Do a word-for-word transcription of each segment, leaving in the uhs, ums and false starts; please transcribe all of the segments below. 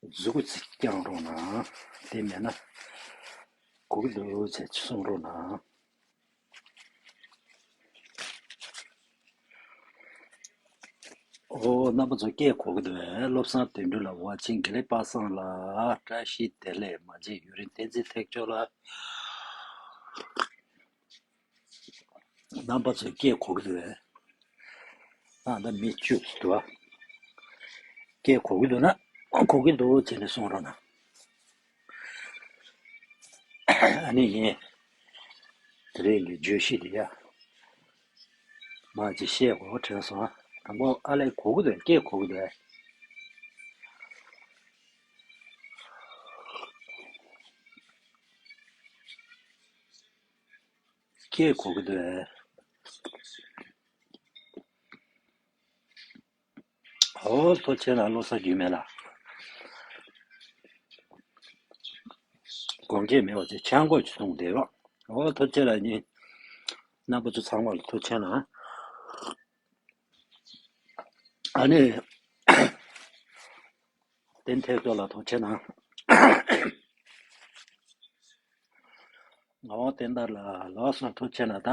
མཛུ་གུ་ཅིག་བརྐྱངས་རོགས་གནང་། དེ་མེད་ན་གོ་གི་འདུག་ཅེས་གསུང་རོགས་གནང་། ཨོ། རྣམ་པ་ཚོ་སྐད་གོ་གི་འདུག་གས། བློ་བཟང་དོན་གྲུབ་ལགས། ཝ་ཆིང་། དགེ་ལེགས་པ་སངས་ལགས། བཀྲ་ཤིས་བདེ་ལེགས། མ་བརྗེད་ཡུན་རིང་བསྟན་འཛིན་ཐེག་མཆོག་ལགས། རྣམ་པ་ཚོས་སྐད་གོ་གི་འདུག་གས། ཨ། ད་མི་བཅུ་ཙམ་འདུག་ཨ། སྐད་གོ་གི་འདུག་ན། གོ་གི་འདུག་བྱས་ནས་གསུང་རོགས་གནང་། ཨ་ནི་ངས་དེ་རིང་གི་བརྗོད་གཞི་དེ་ཡ་མར་ཅིག་བཤད་དགོས་དྲན་སོང་ཨ། དང་པོ་ཨ་ལས་གོ་གི་འདུག་སྐད་གོ་གི་འདུག་སྐད་གོ་གི་འདུག་ཨོ། ཐུགས་རྗེ་གནང་། བློ་བཟང་རྒྱུད་སྨད་ལགས། དགོངས་འགལ་མེད་པ་ཚེ་ཆང་སྒོ་ཅིག་བཏུང་བསྡད་རོགས། ཨོ། ཐུགས་རྗེ་ལགས་ནི། རྣམ་པ་ཚོ་ཚང་མ་ལ་ཐུགས་རྗེ་གནང་། ཨ་ནི། བསྟན་ཐེག་མཆོག་ལ་ཐུགས་རྗེ་གནང་། ངག་དབང་བསྟན་དར་ལགས། ལགས་སོ། ཐུགས་རྗེ་གནང་། ད་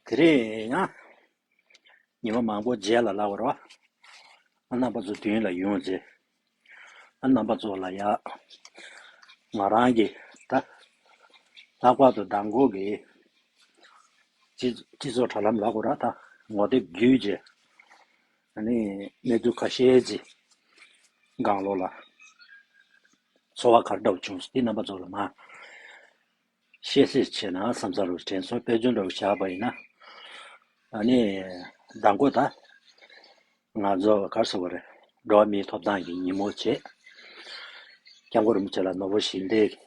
དེ་རིང་ཡང་ཉི་མ་མང་པོ་རྗེས་ལ་ལབ་པ་རེད་པ། ཨ། རྣམ་པ་ཚོ་མདུན་ལ་ཡོང་རྗེས། ཨ། རྣམ་པ་ཚོ་ལ་ཡ། ང་རང་གི་ད་ལྷག་པར་དུ་མདང་དགོང་གི་སྤྱི་སྤྱི་ཚོགས་དྲ་ལམ་ལབ་དགོས་རེད་པ། ད་ངོ་དེབ་བརྒྱུད་རྗེས། ཨ་ནི་གནས་ཚུལ་ཁ་ཤས་ཅིག་སྒང་ལོགས་ལ་ཚོར་བ་ག་རེ་འདྲ་བོ་བྱུང་སོང་། དེ་རྣམ་པ་ཚོ་ལ་མར་བཤད་ཤེས་བྱས་ན་བསམ་ས་རུ་དྲན་སོང་། དཔེ་མཚོན་འདྲ་བོ་བཞག་པ་ཡིན་ན། ཨ་ནི་མདང་དགོང་ད་ང་ཚོ་ག་རེ་ཟེར་དགོས་རེད། འགྲོ་བ་མིའི་ཐོབ་ཐང་གི་ཉིན་མོ་བྱས། སྐྱབས་མགོན་རིན་པོ་ཆེ་ལ་ནོར་བུ་ཞི་བདེ་གི་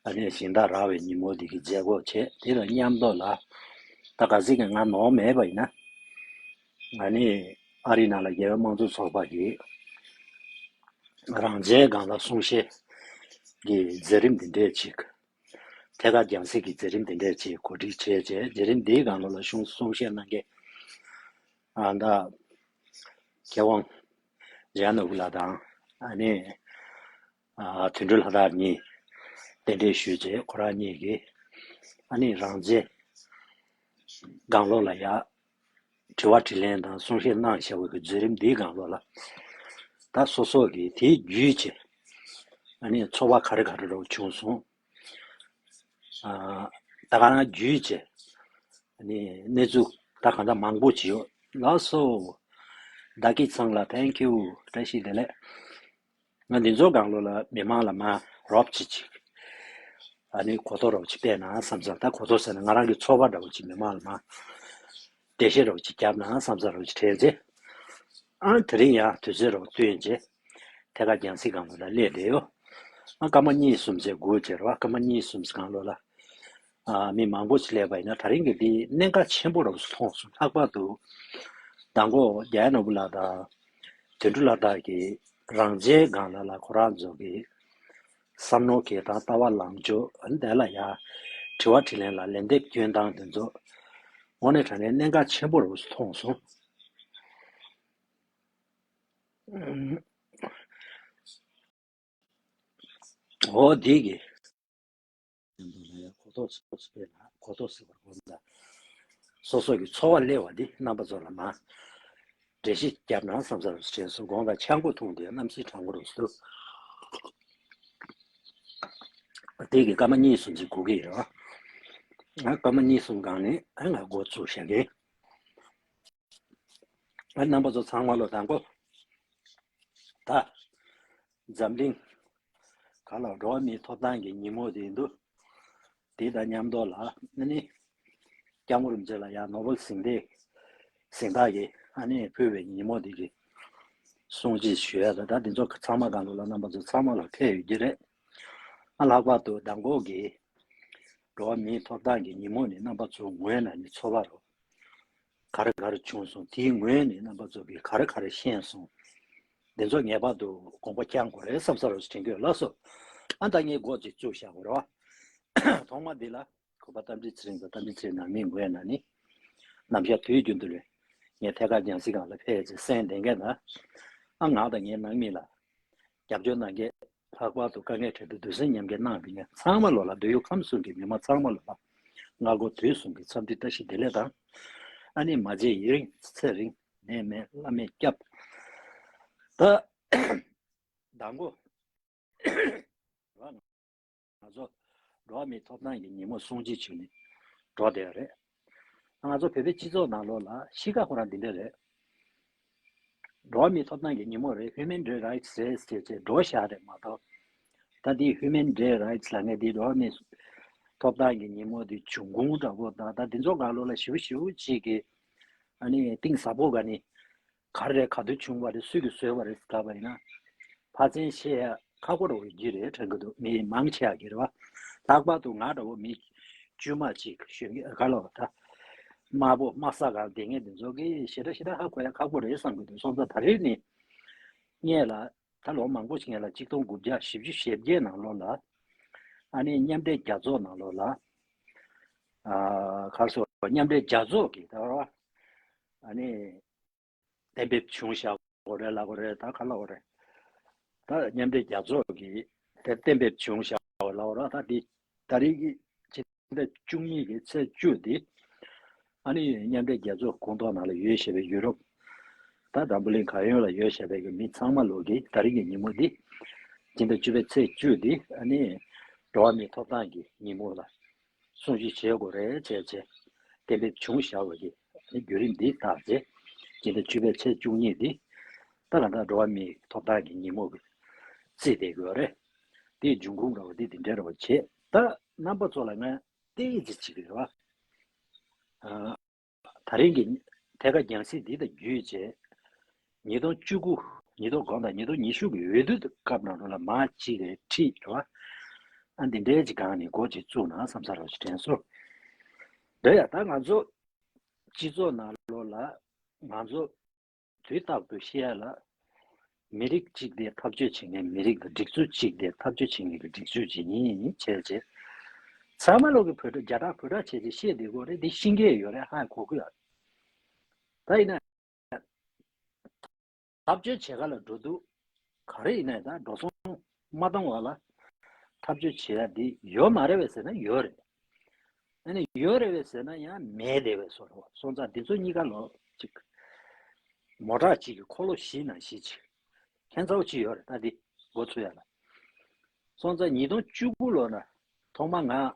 ཨ་ནི་ཞིང་བདག་རག་པའི་ཉིན་མོ་འདི་གི་མཛད་སྒོ་བྱས། དེ་དང་མཉམ་དུ་ལ་ད་ག་ཟིག་གི་ང་ནོར་མེད་པ་ཡིན་ན། ང་ནི་ཨ་རིའི་ནང་ལ་རྒྱལ་བའི་དམངས་གཙོ་ཚོགས་པ་གི་རང་བཙན་སྒང་ལ་གསུང་བཤད་ཀྱི་མཛད་རིམ་འདི་འདྲས་ཅིག་ཐད་ཀར་རྒྱང་སྲིང་གི་མཛད་རིམ་འདི་འདྲས་ཅིག་གོ་སྒྲིག་བྱས་རྗེས། མཛད་རིམ་འདིའི་སྒང་ལོགས་ལ་གསུང་གསུང་བཤད་གནང་མཁན། ཨ། ད་མཁས་དབང་ཇེ་ནོར་བུ་ལགས་དང་། ཨ་ནི། ཨ། དོན་གྲུབ་ལྷ་དར་གཉིས་གདན་འདྲེན་ཞུས་རྗེས། ཁོ་རང་གཉིས་ཀྱིས་ཨ་ནི་རང་བཙན་སྒང་ལོགས་ལ་ཡ་དྲི་བ་དྲིས་ལན་དང་གསུང་བཤད་གནང་བཞག་པའི་མཛད་རིམ་འདིའི་སྒང་ལོགས་ལ། ད་སོ་སོ་གིས་དེ་བརྒྱུད་བྱས་ཨ་ནི་ཚོར་བ་ག་རེ་ག་རེ་འདྲ་བོ་བྱུང་སོང་། ཨ། ད་ག་རང་བརྒྱུད་བྱས་ཨ་ནི་གནས་ཚུལ་ད་གང་ལྟར་མང་པོ་ཅིག་ཡོད། ལགས་སོ། བདག་གིས་ཚང་ལ་ཐེང་ཀིའུ། བཀྲ་ཤིས་བདེ་ལེགས། ང་འདི་ཚོ་སྒང་ལོགས་ལ་མི་མང་ལ་མར་རོབ་ཅིག་ཅིག་ཨ་ནི་གོ་རྟོགས་རོབ་ཅིག་སྤེལ་ན་བསམ་ས། ད་གོ་རྟོགས་ཟེར་ན་ང་རང་གི་ཚོར་བ་འདྲ་བོ་ཅིག་མི་མང་ལ་མར་འགྲེལ་བཤད་རོབ་ཅིག་བརྒྱབ་ན་བསམ་ས་རོབ་ཅིག་དྲན་རྗེས། ཨ། དེ་རིང་ཡང་དུས་ཚོད་རོབ་བསྟུན་རྗེས་ཐད་ཀར་རྒྱང་སྲིང་སྒང་ལོགས་ལ་སླེབས་བསྡད་ཡོད། ཨ། སྐར་མ་གཉིས་གསུམ་ཙམ་སྒུག་བྱས་རོགས། སྐར་མ་གཉིས་གསུམ་སྒང་ལོགས་ལ། ཨ། མི་མང་པོ་ཞིག་སླེབས་པ་ཡིན་ན། ད་རིང་གི་འདི་གནད་འགག་ཆེན་པོ་རུ་མཐོང་སོང་། ལྷག་པར་དུ་མདང་དགོང་ཇེ་ནོར་བུ་ལགས་དང་དོན་གྲུབ་ལྷ་དར་གྱིས་རང་བཙན་སྒང་ལ་ལ་ཁོ་རང་ཚོ་གི་བསམ་མནོ་གི་དང་ལྟ་བ་ལངས་ཕྱོགས། ཨ་ནི་དེ་ལ་ཡ་དྲི་བ་དྲིས་ལན་ལ་ལན་འདེབས་སྐྱོན་སྟངས་དེ་ཚོ་དངོས་གནས་དྲང་གནས་གནད་འགག་ཆེན་པོ་རུ་མཐོང་སོང་། ཨོ། འདི་གི་གོ་རྟོགས་སུ་སྤེལ་ན། གོ་རྟོགས་སུ་སྤེལ་ན། སོ་སོ་གི་ཚོར་བ་སླེབས་པ་འདི་རྣམ་པ་ཚོ་ལ་མར་འགྲེལ་བཤད་བརྒྱབ་ན་བསམ་ས་རུ་དྲན་སོང་། དགོངས་དག། ཆང་སྒོ་འཐུང་དུས་གནམ་གཤིས་གྲང་མོ་རུ་འདུག་དེ་གི་སྐར་མ་གཉིས་གསུམ་ཅིག་སྒུག་གི་ཡོད། ང་སྐར་མ་གཉིས་གསུམ་སྒང་ནས་ཨ་ང་འགོ་བཙུགས་བཞག་གི། ཨ། རྣམ་པ་ཚོ་ཚང་མ་ལོ། དང་པོ་ད་འཛམ་གླིང་ག་ལ་འགྲོ་བ་མིའི་ཐོབ་ཐང་གི་ཉིན་མོ་དེ་འདུག་དེ་དང་མཉམ་དུ་ལ་ཨ་ནི་སྐྱབས་མགོན་རིན་པོ་ཆེ་ལ་ཡང་ནོ་བེལ་གཟེངས་རྟགས་གཟེངས་རྟགས་ཀྱི་ཨ་ནི་ཕུལ་བའི་ཉིན་མོ་དེ་གི་སྲུང་བརྩི་ཞུ་ཡ། ད་ད་དེ་ཚོ་ཚང་མ་སྒང་ལོགས་ལ་རྣམ་པ་ཚོ་ཚང་མ་ལ་ཕེབས་ཡོད་ཀྱི་རེད། ཨ། ལྷག་པར་དུ་མདང་དགོང་གི་འགྲོ་བ་མིའི་ཐོབ་ཐང་གི་ཉིན་མོ་ནི་རྣམ་པ་ཚོའི་ངོས་ནས་ནི་ཚོར་བ་རོ། ག་རེ་ག་རེ་བྱུང་སོང་། དེའི་ངོས་ནས་རྣམ་པ་ཚོ་གིས་ག་རེ་ག་རེ་ཤེས་སོང་། འདི་ཚོ་ངེས་པར་དུ་དགོངས་པ་བསྐྱང་དགོས་རེད་བསམ་ས་རུ་དྲན་གྱི་ཡོད། ལགས་སོ། ཨ། ད་ངས་འགོ་ཅིག་བཙུགས་བཞག་དགོས་རེད་བ། ཐོག་མ་འདི་ལ་གུས་པ་རྟ་མགྲིན་ཚེ་རིང་དང་། རྟ་མགྲིན་ཚེ་རིང་ནང་མིའི་ངོས་ནས་ནི་ནམ་ཞག་དུས་རྒྱུན་དུ་རེད། ངས་ཐད་ཀར་རྒྱང་སྲིང་སྒང་ལ་ཕེབས་རྗེས་གསན་བསྡད་མཁན་དང་། ཨ། ང་དང་ངའི་ནང་མི་ལ་ རྒྱབ་སྐྱོར་གནང་མཁན། ལྷག་པར་དུ་དཀའ་ངལ་འཕྲད་དུས་སྡུག་སེམས་མཉམ་སྐྱེད་གནང་བའི་ངས་ཚང་མ་ལོ་ལ། འདོད་ཡོན་ཁམས་གསུམ་གྱི་མི་མང་ཚང་མ་ལོ་ལ་སྔ་དགོང་དུས་གསུམ་གྱི་འཚམས་འདྲི་བཀྲ་ཤིས་བདེ་ལེགས་དང་། ཨ་ནི་མ་མཇལ་ཡུན་རིང་ཚེ་རིང་། ནད་མེད་བླ་མས་སྐྱབས། ད་མདང་དགོང་ང་ཚོ་འགྲོ་བ་མིའི་ཐོབ་ཐང་གི་ཉིན་མོ་སྲུང་བརྩི་བྱས་ནས་འགྲོ་བསྡད་ཡོད་རེད། ང་ཚོ་བོད་པའི་སྤྱི་ཚོགས་ནང་ལོགས་ལ་གཤིས་ཀ་ཁོ་རང་འདི་འདྲ་རེད། འགྲོ་བ་མིའི་ཐོབ་ཐང་གི་ཉིན་མོ་རེད། Human Rights རེད་ཟེར་བྱས་འགྲོ་བཞག་རེད་མ་གཏོགས། ད་འདི་Human Rights ལབ་མཁན་འདི། འགྲོ་བ་མིའི་ཐོབ་ཐང་གི་ཉིན་མོ་འདི་འབྱུང་ཁུངས་འདྲ་པོ་དང་། ད་འདི་ཚོ་སྒང་ལོགས་ལ་ཞིབ་ཞིབ་ཅིག་གི་ཨ་ནི་གཏིང་ཟབ་པོ་ག་ནས་ག་རེ་རེད། ག་དུས་བྱུང་བ་རེད། སུས་ཀྱིས་བཟོས་པ་རེད་ལབ་པ་ཡིན་ན། ཕལ་ཆེར་བཤད་ཡ་ཁག་པོ་འདྲ་པོ་ཡོད་ཀྱི་རེད་དྲན་གྱི་འདུག་མི་མང་ཆེ་བ་གིས་རེད་བ། ལྷག་པར་དུ་ང་འདྲ་པོ་མི་དཀྱུས་མ་ཅིག་གཞོན་སྐྱེས། ག་ལབ་དགོས་རེད། ད་དམར་པོ་དམར་ས་སྒང་བསྡད་མཁན་འདི་ཚོ་གིས་ཞེ་དྲག་ཞེ་དྲག་ཧ་གོ་ཡ་ཁག་པོ་རེད་བསམ་གྱི་འདུག་སོང་ཙང་ད་རེས་ནས་སྔོན་ལ། ད་ལོ་མང་པོ་ཞིག་སྔོན་ལ་ཆིག་སྟོང་དགུ་བརྒྱ་བཞི་བཅུ་ཞེ་བརྒྱད་ནང་ལོགས་ལ། ཨ་ནི་མཉམ་འབྲེལ་རྒྱལ་ཚོགས་ནང་ལོགས་ལ། ཨ། ག་རེ་ཟེར། མཉམ་འབྲེལ་རྒྱལ་ཚོགས་ཀྱི་ད། ཨ་ནི་གཏན་འབེབས་བྱུང་བཞག་པ་རེད་ལབ་དགོས་རེད། ད་ག་ལབ་དགོས་རེད། ད་མཉམ་འབྲེལ་རྒྱལ་ཚོགས་ཀྱིས་དེ་གཏན་འབེབས་བྱུང་བཞག་པ་ལབ་དགོས་རེད། ད་འདི་ད་རེས་ཀྱི་ཕྱི་ཟླ་བཅུ་གཉིས་ཀྱི་ཚེས་བཅུ་འདི། ཨ་ནི་མཉམ་འབྲེལ་རྒྱལ་ཚོགས་ཁོངས་གཏོགས་ནང་ལ་ཡོད་བཞག་པའི་ཡུ་རོབ། ད་འཛམ་བུ་གླིང་གང་ཡོད་ལ་ཡོད་བཞག་པའི་གི་མི་ཚང་མ་ལོག་གིས་ད་རེས་ཀྱི་ཉིན་མོ་འདི། ཕྱི་ཟླ་བཅུ་པའི་ཚེས་བཅུ་འདི་ཨ་ནི་འགྲོ་བ་མིའི་ཐོབ་ཐང་གི་ཉིན་མོ་ལ་སྲུང་བརྩི་བྱེད་དགོས་རེད་བྱས་བྱས། གཏན་འབེབས་བྱུང་བཞག་པ་གི་ཨ་ནི་བརྒྱུད་རིམ་འདི་ལྟར་བྱས། ཕྱི་ཟླ་བཅུ་པའི་ཚེས་བཅུ་གཉིས་འདི་ད་ག་ད་འགྲོ་བ་མིའི་ཐོབ་ཐང་གི་ཉིན་མོ་གི་རྩིས་བསྡད་དགོས་རེད། དེའི་འབྱུང་ཁུངས་འདྲ་པོ་འདི་འདི་འདྲ་འདྲ་པོ་བྱས། ད་རྣམ་པ་ཚོ་ལ་ང་ཏོག་ཙམ་ཅིག་རེད་བ། ཨ། ད་རིང་གི་ཐད་ཀར་རྒྱང་སྲིང་འདི་དང་བརྒྱུད་བྱས། ཉིས་སྟོང་བཅུ་དགུ། ཉིས་སྟོང་གང་དང་ཉིས་སྟོང་ཉི་ཤུ་གི་འོས་བསྡུ་སྐབས་ནང་ལོགས་ལ་མར་ཅིག་གི་ཁྲིད་རེད་བ། ཨ། འདི་འདྲའི་ཅིག་སྒང་ནས་འགོ་ཅིག་བཙུགས་ན་བསམ་ས་རོགས་ཅིག་དྲན་སོང་། འདི་ཡ་ད་ང་ཚོ་སྤྱི་ཚོགས་ནང་ལོགས་ལ་ང་ཚོ་དུས་རྟག་ཏུ་བཤད་ཡ་ལ། མི་རིགས་གཅིག་དེ་འཐབ་རྩོད་བྱེད་མཁན་མི་རིགས་དང་། སྒྲིག་འཛུགས་གཅིག་དེ་འཐབ་རྩོད་བྱེད་མཁན་གྱི་སྒྲིག་འཛུགས་གཅིག་ཡིན་བྱས་བྱས། ཚང་མ་ལོག་གི་བོད་སྒྲ་རྒྱ་སྒྲ་བོད་སྒྲ་བྱས་བྱས་བཤད་བསྡད་དགོས་རེད། འདི་ཤེས་ཀྱི་ཡོད་རེད། ཧ་གོ་གི་ཡོད་རེད། ད་ཡིན་ན། འཐབ་རྩོད་བྱེད་ག་ལ་འགྲོ་དུས་ག་རེ་ཡིན་ནའི་ད་འགྲོ་སོང་མ་གཏོང་བ་ལ་འཐབ་རྩོད་བྱེད་ཡ་འདི་ཡོད་མ་རེད་པས་ཟེར་ན་ཡོད་རེད། ཨ་ནི་ཡོད་རེད་པས་ཟེར་ན་ཡང་མེད་བསྡད་པའི་བཟོ་འདྲ་བ། སོང་ཙང་འདི་ཚོ་གཉིས་ཀ་ལོག་ཅིག་མོ་ཊ་གཅིག་གི་འཁོར་ལོ་བཞི་ནང་བཞིན་ཅིག་ཁྱད་མཚར་པོ་ཅིག་ཡོད་རེད། ད་འདི་འགོ་ཚུགས་ཡ་ལ། སོང་ཙང་ཉིས་སྟོང་བཅུ་དགུ་ལོ་ན་ཐོག་མ་ང་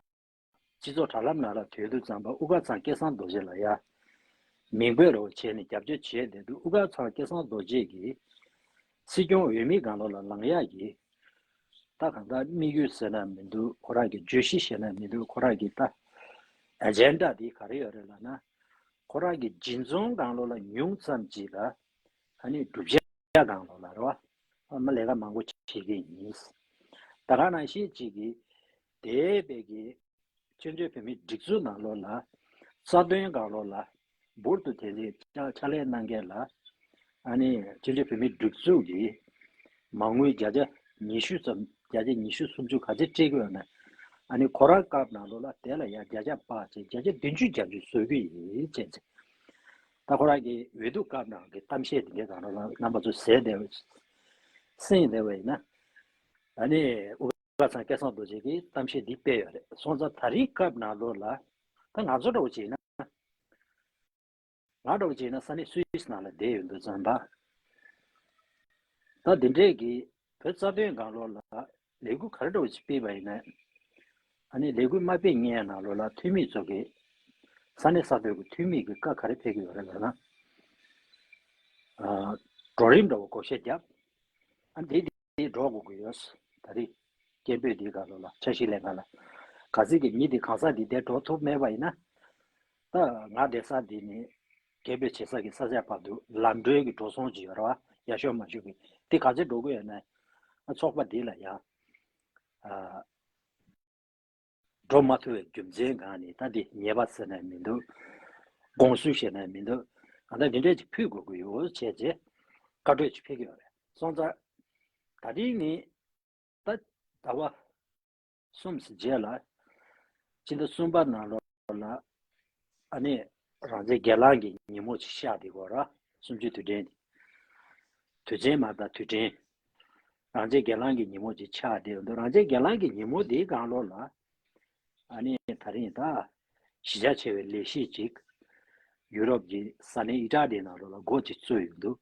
སྤྱི་ཚོགས་དྲ་ལམ་ནང་ལ་སྡོད་དུས་ཙམ་པ་དབུ་དཀར་ཚང་སྐལ་བཟང་རྡོ་རྗེ་ལ་ཡ་མིང་འབོད་རོགས་བྱས་ནས་རྒྱབ་སྐྱོར་བྱས་བསྡད་དུས། དབུ་དཀར་ཚང་སྐལ་བཟང་རྡོ་རྗེ་གིས་སྲིད་སྐྱོང་འོས་མིའི་སྒང་ལོགས་ལ་ལངས་ཡག་གི་ད་གང་ལྟར་དམིགས་ཡུལ་ཟེར་ན་མི་འདུག་ཁོ་རང་གི་བརྗོད་གཞི་ཟེར་ན་མི་འདུག་ཁོ་རང་གི་ད་ཨེ་ཇེན་ཌ་དེ་ག་རེ་ཡོད་རེད་ལབ་ན། ཁོ་རང་གི་སྦྱིན་བཙོང་སྒང་ལོགས་ལ་ཉུང་ཙམ་ཅིག་ལ། ཨ་ནི་བསྒྲུབ་བྱ་སྒང་ལོགས་ལ་རེད་བ། ཨ་མ་ལས་ཀ་མང་པོ་བྱེད་ཀྱི་ཡིན། ད་ག་ནང་བཞིན་ཅིག་གིས་དེ་བས་ཀྱི་བཙན་བྱོལ་བོད་མིའི་སྒྲིག་འཛུགས་ནང་ལོགས་ལ་རྩ་དོན་སྒང་ལོགས་ལ་འབུར་དུ་དེ་འདྲའི་ཕྱག་ཕྱག་ལས་གནང་མཁན་ལ། ཨ་ནི་བཙན་བྱོལ་བོད་མིའི་སྒྲིག་འཛུགས་ཀྱི་མ་དངུལ་བརྒྱ་ཆ་ཉི་ཤུ་ཙམ། བརྒྱ་ཆ་ཉི་ཤུ་སུམ་ཅུ་ག་ཚོད་སྤྲད་ཀྱི་ཡོད་ན། ཨ་ནི་ཁོ་རང་སྐབས་ནང་ལོགས་ལ་དེ་ལ་ཡང་བརྒྱ་ཆ་ཕར་བྱས་བརྒྱ་ཆ་བདུན་ཅུ་བརྒྱད་ཅུ་བཟོ་གི་ཡིན་བྱས་ཚེ། ད་ཁོ་རང་གི་འོས་བསྡུ་སྐབས་ནང་གི་གཏམ་བཤད་འདི་འདྲའི་སྒང་ལ་རྣམ་པ་ཚོ་གསན་བསྡད་པ། གསན་བསྡད་པ་ཡིན་ན། ཨ་ནི་དབུ་དཀར་ཚང་སྐལ་བཟང་རྡོ་རྗེ་གིས་གཏམ་བཤད་འདི་སྤེལ་ཡོད་རེད། སོང་ཙང་ད་རེས་སྐབས་ནང་ལོགས་ལ་ད་ང་ཚོ་འདྲ་བོ་བྱས་ན། ང་འདྲ་བོ་བྱས་ན་ས་གནས་སུད་སི་ནང་ལ་བསྡད་ཡོད་འདུག་ཙམ་པ། ད་འདི་འདྲས་ཀྱི་བོད་རྩ་དོན་སྒང་ལོགས་ལ་ལས་འགུལ་ག་རེ་འདྲ་བོ་ཞིག་སྤེལ་བ་ཡིན་ན། ཨ་ནི་ལས་འགུལ་མ་སྤེལ་སྔོན་ནང་ལོགས་ལ་འཐུས་མི་ཚོ་གིས་ས་གནས་ས་ཐོག་གི་འཐུས་མི་གིས་བཀའ་ག་རེ་ཕེབས་ཀྱི་ཡོད་རེད་ལབ་ན། ཨ། བགྲོ་གླེང་འདྲ་བོ་བགོ་བཤའ་བརྒྱབ། ཨ། འདི་འདི་འགྲོ་དགོས་ཀྱི་ཡོད། ད་རེས་སྐད་འབོད་འདིའི་སྒང་ལོགས་ལ་འཆར་གཞི་ལེན་ག་ལ། ག་ཚོད་ཀྱི་མི་འདི་གང་ཟག་འདི་འདིར་འགྲོ་ཐུབ་མེད་པ་ཡིན་ན། ད་ང་བསྡད་ས་འདི་ནས་སྐད་འབོད་བྱེད་ས་གི་ས་ཆ་བར་དུ་ལམ་འགྲོའི་གི་འགྲོ་སོང་ཅིག་ཡོད་རེད་བ། ཡག་ཤོས་མ་ཤོས་གི་དེ་ག་ཚོད་འགྲོ་དགོས་ཡོད་ན། ཨ། ཚོགས་པ་འདི་ལ་ཡ། ཨ། འགྲོ་མ་ཐུབ་པའི་རྒྱུ་མཚན་སྒང་ནས་ད་འདི་ཉེས་པ་ཟེར་ན་མི་འདུག་དགོངས་ཞུ་བྱས་ན་མི་འདུག་གང་ལྟར་འདི་འདྲས་ཅིག་ཕུལ་དགོས་ཀྱི་ཡོད་བྱས་རྗེས་བཀའ་འཁྲོལ་ཅིག་ཕེབས་ཀྱི་ཡོད་རེད། སོང་ཙང་ད་རིང་ནི་ད་ཟླ་བ་གསུམ་ཙམ་རྗེས་ལ། ཕྱི་ཟླ་གསུམ་པ་ནང་ལོགས་ལ། ཨ་ནི་རང་བཙན་སྒེར་ལངས་ཀྱི་ཉིན་མོ་ཅིག་ཤར་བསྡད་ཀྱི་ཡོད་རེད། གསུམ་བཅུའི་དུས་དྲན་དེ། དུས་ཆེན་མ་རེད་ད། དུས་དྲན། རང་རྒྱལ་སྒེར་ལངས་ཀྱི་ཉིན་མོ་ཅིག་ཆགས་བསྡད་ཡོད་འདུག་རང་རྒྱལ་སྒེར་ལངས་ཀྱི་ཉིན་མོ་འདིའི་སྒང་ལོགས་ལ། ཨ་ནི་ད་རིང་ད་གཞིས་ཆགས་ཆེ་བའི་ལས་གཞི་ཅིག་ཡུ་རོབ་ཀྱི་ས་གནས་ཨི་ཊ་ལི་ནང་ལོགས་ལ་འགོ་ཅིག་བཙུགས་ཡོད་འདུག་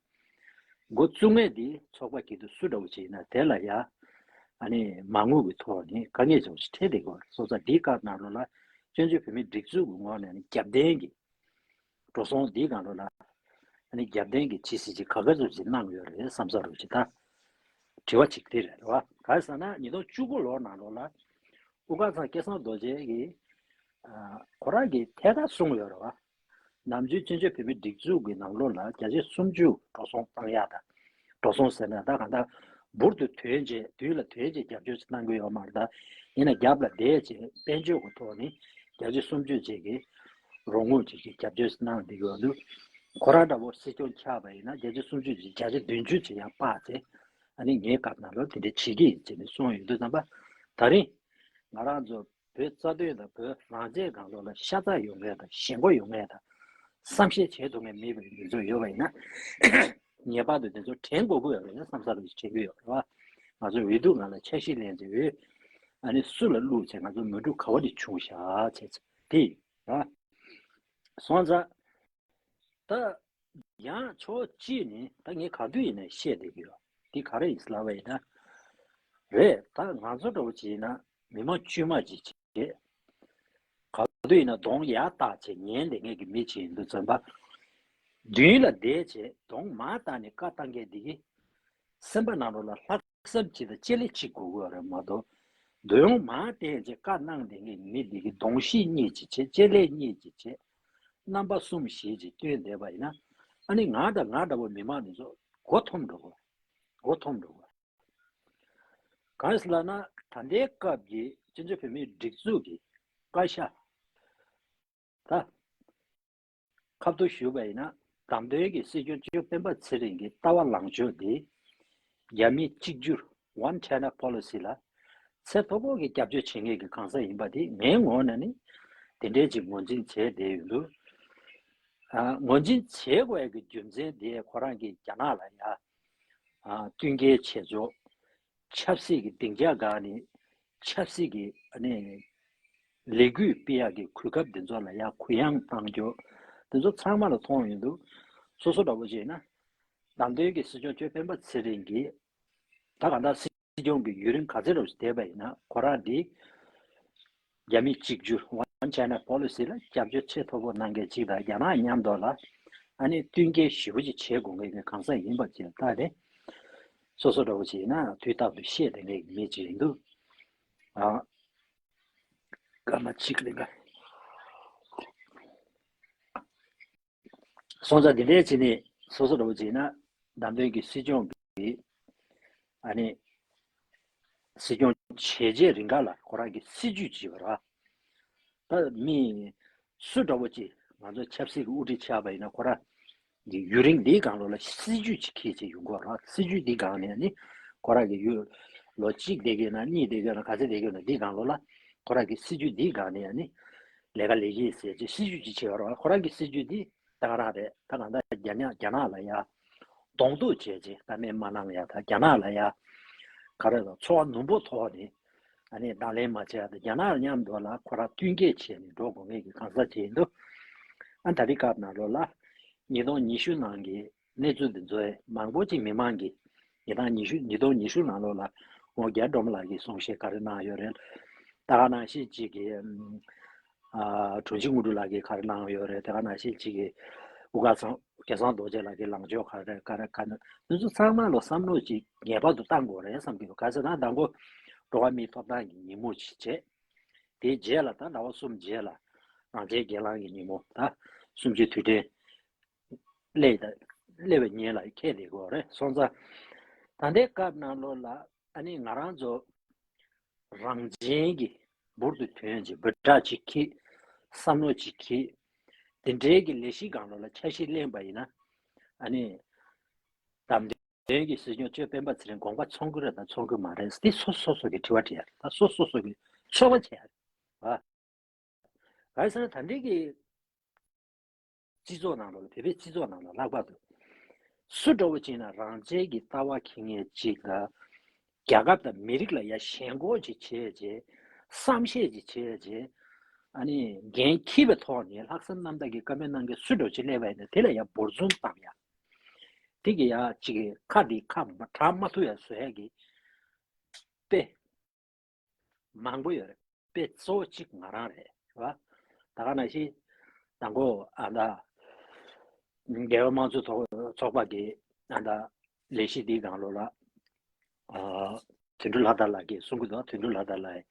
འགོ་བཙུགས་མཁན་འདི་ཚོགས་པ་སྐྱིད་སྡུག་སུ་འདྲ་བོ་ཅིག་ཡིན་ན་དེ་ལ་ཡ་ཨ་ནི་མ་དངུལ་གྱི་ཐོག་ནས་དཀའ་ངལ་ཆེན་པོ་ཞིག་འཕྲད་བསྡད་ཀྱི་ཡོད་རེད། སོང་ཙང་འདིའི་སྐབས་ནང་ལོགས་ལ་བཙན་བྱོལ་བོད་མིའི་སྒྲིག་འཛུགས་ཀྱི་ངོས་ནས་ནི་རྒྱབ་རྟེན་གྱི་འགྲོ་སོང་འདིའི་སྒང་ལོགས་ལ་ཨ་ནི་རྒྱབ་རྟེན་གྱི་ཇི་སྲིད་ཅིག་ག་ག་ཚོད་ཅིག་གནང་ཡོད་རེད་བསམ་ས་རུ་ཅིག་ད་དྲི་བ་ཅིག་དེ་རེད་བ། ག་རེ་ཟེར་ན་ཉིས་སྟོང་བཅུ་དགུ་ལོ་ནང་ལོགས་ལ་དབུ་དཀར་ཚང་སྐལ་བཟང་རྡོ་རྗེ་གིས་ཨ་ཁོ་རང་གིས་ཐད་ཀར་གསུངས་ཡོད་རེད་བ། ནམ་རྒྱུན་བཙན་བྱོལ་བོད་མིའི་སྒྲིག་འཛུགས་ཀྱི་ནང་ལོགས་ལ་བརྒྱ་ཆ་སུམ་ཅུ་འགྲོ་སོང་བཏང་ཡག་དང་། འགྲོ་སོང་ཟེར་ན་ད་གང་ལྟར་འབུར་དུ་ཐོན་རྗེས་དུས་ལ་ཐོན་རྗེས་རྒྱབ་སྐྱོར་གནང་གི་ཡོད་མ་རེད། ད་ཡིན་ན་རྒྱབ་ལ་བསྡད་རྗེས་དཔལ་འབྱོར་གྱི་ཐོག་ནས་བརྒྱ་ཆ་སུམ་ཅུ་ཅིག་གི་རོགས་དངུལ་ཅིག་གི་རྒྱབ་སྐྱོར་གནང་བསྡད་ཀྱི་ཡོད་འདུག་ཁོ་རང་འདྲ་བོ་སྲིད་སྐྱོང་ཆགས་པ་ཡིན་ན་བརྒྱ་ཆ་སུམ་ཅུ་ཅིག་བརྒྱ་ཆ་བདུན་ཅུ་ཅིག་ཡང་སྤར་ཚེ་ཨ་ནི་ངའི་སྐབས་ནང་ལོ་དེ་འདྲ་བྱེད་ཀྱི་ཡིན་ཅེས་ནས་གསུངས་ཡོད་དུས་ཙམ་པ། ད་རིང་ང་རང་ཚོ་བོད་རྩ་དོན་དང་བོད་རང་བཙན་སྒང་ལོགས་ལ་ཤ་ཚ་ཡོད་མཁན་དང་ཞེན་ཁོག་ཡོད་མཁན་དང་བསམ་ཤེས་བྱེད་ཐུབ་མཁན་མེད་པའི་འདི་ཚོ་ཡོད་པ་ཡིན་ན་ངེས་པར་དུ་འདི་ཚོ་དྲན་དགོས་ཀྱི་ཡོད་རེད་བསམ་ས་རུ་དྲན་གྱི་ཡོད་རེད་བ། ང་ཚོ་འོས་བསྡུ་སྒང་ལ་འཆར་གཞི་ལེན་ཚེ་འོས་ཨ་ནི་སུ་ལ་བླུགས་ཚེ་ང་ཚོ་མོས་གྲུ་ག་བ་ནས་བྱུང་བཞག་བྱས་ཚེ་དེ་ཡིན་བ། སོང་ཙང་། ད་ཡང་ཕྱོགས་གཅིག་ནས་ད་ངས་ག་དུས་ཡིན་ནའི་བཤད་བསྡད་ཀྱི་ཡོད། འདི་ག་རེ་ཡིན་ལབ་པ་ཡིན་ན། རེད། ད་ང་ཚོ་འདྲ་བོ་ཅིག་ཡིན་ན་མི་མང་དཀྱུས་མ་ཅིག་བྱེད། ག་དུས་ཡིན་ན་གདོང་ཡར་བལྟས་བྱས་ཉན་བསྡད་མཁན་གྱི་མི་ཅིག་ཡིན་དུས་ཙམ་པ། མདུན་ལ་བསྡད་བྱས་གདོང་མར་བལྟས་ནས་བཀའ་བཏང་མཁན་འདི་གིས་སེམས་པ་ནང་ལོགས་ལ་ལྷག་བསམ་ཅིག་དང་ལྕེ་ལེ་གཅིག་དགོས་ཀྱི་ཡོད་རེད་མ་གཏོགས། མདུན་མར་བལྟས་བྱས་བཀའ་གནང་བསྡད་མཁན་མི་འདི་གིས་གདོང་ཤེས་གཉིས་ཅིག་བྱས་ལྕེ་ལེ་གཉིས་ཅིག་བྱས། རྣམ་པ་གསུམ་བཞི་ཅིག་སྟོན་བསྡད་པ་ཡིན་ན། ཨ་ནི་ང་དང་ང་འདྲ་བོ་མི་མང་འདི་ཚོ་མགོ་འཐོམ་འགྲོ་གི། མགོ་འཐོམ་འགྲོ་གི། གང་ཡིན་ཟེར་ལབ་ན་ད་ལྟའི་སྐབས་ཀྱི་སྤྱི་ཚོགས་བོད་མིའི་སྒྲིག་འཛུགས་ཀྱི་བཀའ་ཤག་ད་ཁ་ཐུག་ཞུས་པ་ཡིན་ན་བདམས་ཐོན་གྱི་སྲིད་སྐྱོང་གཙོས་སྤེན་པ་ཚེ་རིང་གི་ལྟ་བ་ལངས་ཕྱོགས་དེ་རྒྱ་མི་གཅིག་གྱུར་One China Policy ལ་ཚད་མཐོ་པོ་གི་རྒྱབ་སྐྱོར་བྱེད་མཁན་གྱི་གང་ཟག་ཡིན་པ་དེ་ངའི་ངོས་ནས་ནི་དེ་འདྲའི་ཅིག་ངོས་འཛིན་བྱས་བསྡད་ཡོད་འདུག་ཨ། ངོས་འཛིན་བྱེད་དགོས་ཡ་གི་རྒྱུ་མཚན་དེ་ཁོ་རང་གིས་རྒྱ་ནག་ལ་ཡ། ཨ། བསྟུན་མཁས་བྱེད་ཕྱོགས། ཆབ་སྲིད་ཀྱི་སྡིངས་ཆ་བསྒང་ནས་ཆབ་སྲིད་ཀྱི་ཨ་ནི་ལས་འགུལ་སྤེལ་ཡག་གི་གོ་སྐབས་འདི་ཚོ་ལ་ཡ་གུ་ཡངས་བཏང་ཕྱོགས་འདི་ཚོ་ཚང་མ་ལ་མཐོང་ཡོང་འདུག་སོ་སོ་འདྲ་བོ་བྱས་ན་བདམས་ཐོན་གྱི་སྲིད་སྐྱོང་གཙོས་སྤེན་པ་ཚེ་རིང་གིས་ད་ག་འདྲ་སྲིད་སྐྱོང་གི་ཡུན་རིང་ག་ཚོད་རོགས་ཞིག་བསྡད་པ་ཡིན་ན་ཁོ་རང་འདི་རྒྱ་མི་གཅིག་གྱུར་One China Policy ལ་རྒྱབ་སྐྱོར་ཆེས་མཐོ་པོ་གནང་མཁན་གཅིག་དང་རྒྱ་ནག་མཉམ་དུ་ལ་ཨ་ནི་བསྟུན་མཁས་ཞེ་པོ་ཅིག་བྱེད་དགོས་མཁན་གྱི་གང་ཟག་ཡིན་པ་ཅིག་ལ་བལྟས་ཏེ་སོ་སོ་འདྲ་བོ་ཅིག་ཡིན་ན་དུས་རྟག་ཏུ་བཤད་བསྡད་མཁན་གྱི་མི་ཅིག་ཡིན་འདུག་ཨ། སྐར་མ་གཅིག་ལས་ཀ་སོང་ཙང་འདི་འདྲའི་བྱས་ནས་སོ་སོ་འདྲ་བོ་བྱས་ན་བདམས་ཐོན་གྱི་སྲིད་སྐྱོང་གི་ཨ་ནི་སྲིད་སྐྱོང་བྱས་རྗེས་རིང་ག་ལ་ཁོ་རང་གི་སྲིད་ཇུས་ཅིག་ཡོད་ར། ད་མི་སུ་འདྲ་བོ་ཅིག་ང་ཚོ་ཆབ་སྲིད་ཀྱི་དབུ་ཁྲིད་ཆགས་པ་ཡིན་ན་ཁོ་རང་གི་ཡུན་རིང་འདིའི་སྒང་ལོགས་ལ་སྲིད་ཇུས་ཅིག་འཁྱེར་བྱས་ཡོང་གི་ཡོད་ར། སྲིད་ཇུས་འདིའི་སྒང་ནས་ནི་ཁོ་རང་གི་ཡུན་ལོ་གཅིག་བསྡད་ཀྱི་ཡོད་ན་གཉིས་བསྡད་ཀྱི་ཡོད་ན་ག་ཚོད་བསྡད་ཀྱི་ཡོད་ན་འདིའི་སྒང་ལོགས་ལ་ཁོ་རང་གི་སྲིད་ཇུས་འདིའི་སྒང་ནས་ནི་ལས་ཀ་ལས་ཀྱི་ཟེར་བྱས་སྲིད་ཇུས་ཅིག་བྱས་ཡོད་ར། ཁོ་རང་གི་སྲིད་ཇུས་འདི་ད་ག་རང་རེད། ད་གང་ལྟར་རྒྱ་ནག་རྒྱ་ནག་ལ་ཡ་གདོང་གཏུག་བྱས་རྗེས་གཏམ་སྨྲ་མ་གནང་ཡ་ད་རྒྱ་ནག་ལ་ཡ་ག་རེ་ལ་ཚོར་བ་ནུབ་པོ་ཐོག་ནས་ཨ་ནི་དང་ལེན་མ་བྱས་ཡ་ད་རྒྱ་ནག་མཉམ་དུ་ལ་ཁོ་རང་བསྟུན་མཁས་བྱས་ནས་འགྲོ་དགོས་ངེས་ཀྱི་གང་ཟག་ཅིག་ཡིན་འདུག་ཨ་ད་རེས་སྐབས་ནང་ལོགས་ལ་ཉིས་སྟོང་ཉི་ཤུ་ནང་གི་གནས་ཚུལ་འདི་ཚོའི་མང་པོ་ཅིག་མི་མང་གིས་ཉིས་སྟོང་ཉི་ཤུ་ཉིས་སྟོང་ཉི་ཤུ་ནང་ལོགས་ལ་ཨོ་རྒྱ་སྒྲོལ་མ་ལགས་ཀྱིས་གསུང་བཤད་ག་རེ་གནང་ཡོད་རེད། ད་ག་ནང་བཞིན་ཅིག་གི་ཨ་དྲུང་ཆེ་དངོས་གྲུབ་ལགས་ཀྱིས་ག་རེ་གནང་ཡོད་རེད། དེ་ག་ནང་བཞིན་གཅིག་གིས་དབུ་དཀར་ཚང་སྐལ་བཟང་རྡོ་རྗེ་ལགས་ཀྱིས་ལངས་ཕྱོགས་ག་རེ་ག་རེ་ག་རེ་འདི་ཚོ་ཚང་མ་ལ་བསམ་བློ་ཅིག་ངེས་པར་དུ་བཏང་དགོས་རེད་བསམ་གྱི་འདུག་ག་ཟེར་ན་དང་པོ་འགྲོ་བ་མིའི་ཐོབ་ཐང་གི་ཉིན་མོ་ཅིག་བྱས། དེའི་རྗེས་ལ་ད་ཟླ་བ་གསུམ་རྗེས་ལ་རང་བཙན་སྒེར་ལངས་ཀྱི་ཉིན་མོ་ད་གསུམ་བཅུའི་དུས་དྲན་སླེབས་ད་སླེབས་པའི་ཉིན་ལ་འཁེལ་བསྡད་ཀྱི་ཡོད་རེད། སོང་ཙང་ད་ལྟའི་སྐབས་ནང་ལོགས་ལ་ཨ་ནི་ང་རང་ཚོ་རང་བཙན་གྱི་འབུར་དུ་ཐོན་ཅིག་འབོད་སྒྲ་ཅིག་འཁྱེར། བསམ་བློ་ཅིག་འཁྱེར། དེ་འདྲའི་གི་ལས་གཞི་སྒང་ལོགས་ལ་འཆར་གཞི་ལེན་པ་ཡིན་ན་ཨ་ནི་བདམས་ཐོན་གྱི་སྲིད་སྐྱོང་གཙོས་སྤེན་པ་ཚེ་རིང་དགོངས་པ་ཚོམ་གྱི་རེད་དང་ཚོམ་གྱི་མ་རེད་འདི་སོ་སོ་སོ་གི་དྲི་བ་དྲི་ཡ་རེད། ད་སོ་སོ་སོ་གི་ཚོད་དཔག་བྱེད་ཡ་རེད་བ། ག་རེ་ཟེར་ན་ད་འདྲའི་གི་སྤྱི་ཚོགས་ནང་ལོགས་ལ་བོད་པའི་སྤྱི་ཚོགས་ནང་ལ་ལྷག་པར་དུ་སུ་འདྲ་བོ་ཅིག་ན་རང་བཙན་གྱི་ལྟ་བ་འཁྱེར་མཁན་ཅིག་ལ་ རྒྱལ་ཁབ་དང་མི་རིགས་ལ་ཡ་ཞེན་ཁོག་ཅིག་བྱས་རྗེས། བསམ་ཤེས་ཅིག་བྱས་རྗེས། ཨ་ནི་འགན་འཁྱེར་བའི་ཐོག་ནས་ལྷག་བསམ་རྣམ་དག་གིས་བཀའ་མོལ་གནང་མཁན་སུ་འདྲ་ཅིག་སླེབས་པ་ཡིན་ན་དེ་ལ་ཡ་འབུར་འཛོམས་བཏང་ཡ། དེ་གི་ཡ་ཅིག་གི་ཁ་འདི་ཁ་མ་གྲག་མ་ཐུབ་ཡ་བཟོ་ཡ་གི་དཔེ་མང་པོ་ཡོད་རེད། དཔེ་གཙོ་བོ་གཅིག་ང་རང་རེད། རེད་བ། ད་ག་ནང་བཞིན་དང་པོ་ཨ་ད་རྒྱལ་ཡོངས་དམངས་གཙོ་ཚོགས་ཚོགས་པ་གི་ཨ་ད་ལས་གཞི་འདིའི་སྒང་ལོགས་ལ་ཨ་དོན་གྲུབ་ལྷ་དར་ལགས་ཀྱིས་གསུང་གི་འདུག་དོན་གྲུབ་ལྷ་དར་ལགས་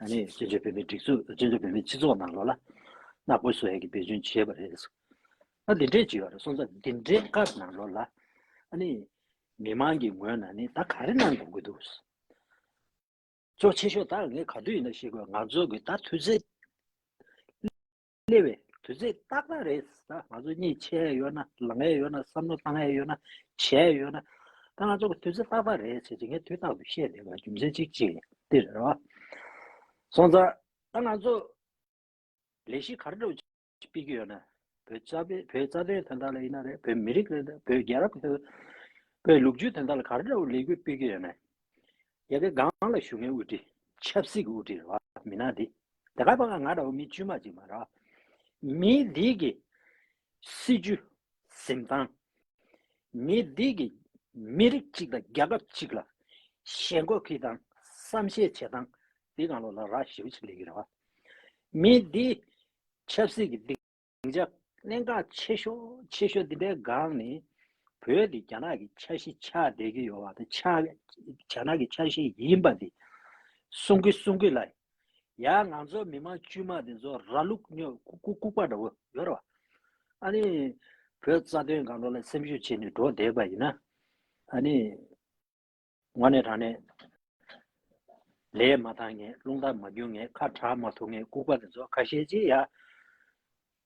ཨ་ནི་བཙན་བྱོལ་བོད་མིའི་སྒྲིག་འཛུགས་བཙན་བྱོལ་བོད་མིའི་སྤྱི་ཚོགས་ནང་ལོགས་ལ་ནག་པོ་བཟོ་ཡས་ཀྱི་འབད་བརྩོན་བྱས་པ་རེད། ཨ་འདི་འདྲས་ཅིག་ཡོད་རེད། སོང་ཙང་འདི་འདྲའི་སྐབས་ནང་ལོགས་ལ་ཨ་ནི་མི་མང་གི་ངོས་ནས་ནི་ད་ག་རེ་གནང་དགོས་ཀྱི་འདུག་གཙོ་ཆེ་ཤོས་ད་ངས་ག་དུས་ཡིན་ན་ཤེས་དགོས། ང་ཚོ་གི་ད་དུས་ཚོད་སླེབས་པའི་དུས་ཚོད་ཏག་ཏག་རེད། ད་ང་ཚོ་གཉིད་ཆད་ཡོད་ན་ལངས་ཡས་ཡོད་ན་བསམ་བློ་བཏང་ཡས་ཡོད་ན་བྱས་ཡོད་ན་ད་ང་ཚོ་གི་དུས་ཚོད་ཏག་ཏག་རེད་ཟེར་གྱི་ངས་དུས་རྟག་ཏུ་བཤད་བསྡད་པ་རྒྱུ་མཚན་གཅིག་གཅིག་འདི་རེད་བ། སོང་ཙང་ད་ང་ཚོ་ལས་གཞི་ག་རེ་འདྲ་བོ་ཅིག་སྤེལ་གྱི་ཡོད་ན། བོད་རྩ་བའི་བོད་རྩ་དོན་དོན་དག་ལ་ཡིན་ན་རེད། བོད་མི་རིགས་ལ་ཡིན་ན་རེད། བོད་རྒྱལ་རབས་ཀྱི་བོད་ལོ་རྒྱུས་དོན་དག་ལ་ག་རེ་འདྲ་བོ་ལས་འགུལ་སྤེལ་གྱི་ཡོད་ན། ཡ་གི་སྒང་ལ་བཞུགས་མཁན་དབུ་ཁྲིད་ཆབ་སྲིད་ཀྱི་དབུ་ཁྲིད་རེད་བ། མི་སྣ་འདི་དེ་ག་པ་ང་འདྲ་བོ་མི་དཀྱུས་མ་ཅིག་མ་རེད་བ། མི་འདི་གི་སྲིད་ཇུས་འཛིན་སྟངས། མི་འདི་གི་མི་རིགས་གཅིག་དང་རྒྱལ་ཁབ་གཅིག་ལ་ཞེན་ཁོག་གི་དང་བསམ་ཤེས་བྱེད་སྟངས་འདི་སྒང་ལོགས་ལ་རག་ཞེ་པོ་ཅིག་སླེབས་ཀྱི་རེད་བ། མི་འདི་ཆབ་སྲིད་ཀྱི་སྡིངས་ཆ་གནད་འགག་ཆེ་ཤོས་ཆེ་ཤོས་འདི་འདྲའི་སྒང་ནས་བོད་འདི་རྒྱ་ནག་གི་ཆ་ཤས་ཆགས་བསྡད་ཀྱི་ཡོད་པ་དང་ཆགས་རྒྱ་ནག་གི་ཆ་ཤས་ཡིན་པ་འདི་གསུང་གི་གསུང་གི་ལ། ཡ་ང་ཚོ་མི་མང་དཀྱུས་མ་འདི་ཚོ་ར་ལུག་སྨྱོ་ལྐུགས་ལྐུགས་པ་འདྲ་བོ་ཡོད་རེད་བ། ཨ་ནི་བོད་རྩ་དོན་སྒང་ལོགས་ལ་སེམས་ཤུགས་བྱས་ནས་འགྲོ་བསྡད་པ་ཡིན་ན། ཨ་ནི་དངོས་གནས་དྲང་གནས་ལས་མ་བཏང་མཁན། རླུང་རྟ་མ་རྒྱུག་མཁན། ཁ་གྲག་མ་ཐུབ་མཁན་ལྐུགས་པ་དེ་ཚོ་ཁ་ཤས་ཅིག་ཡ།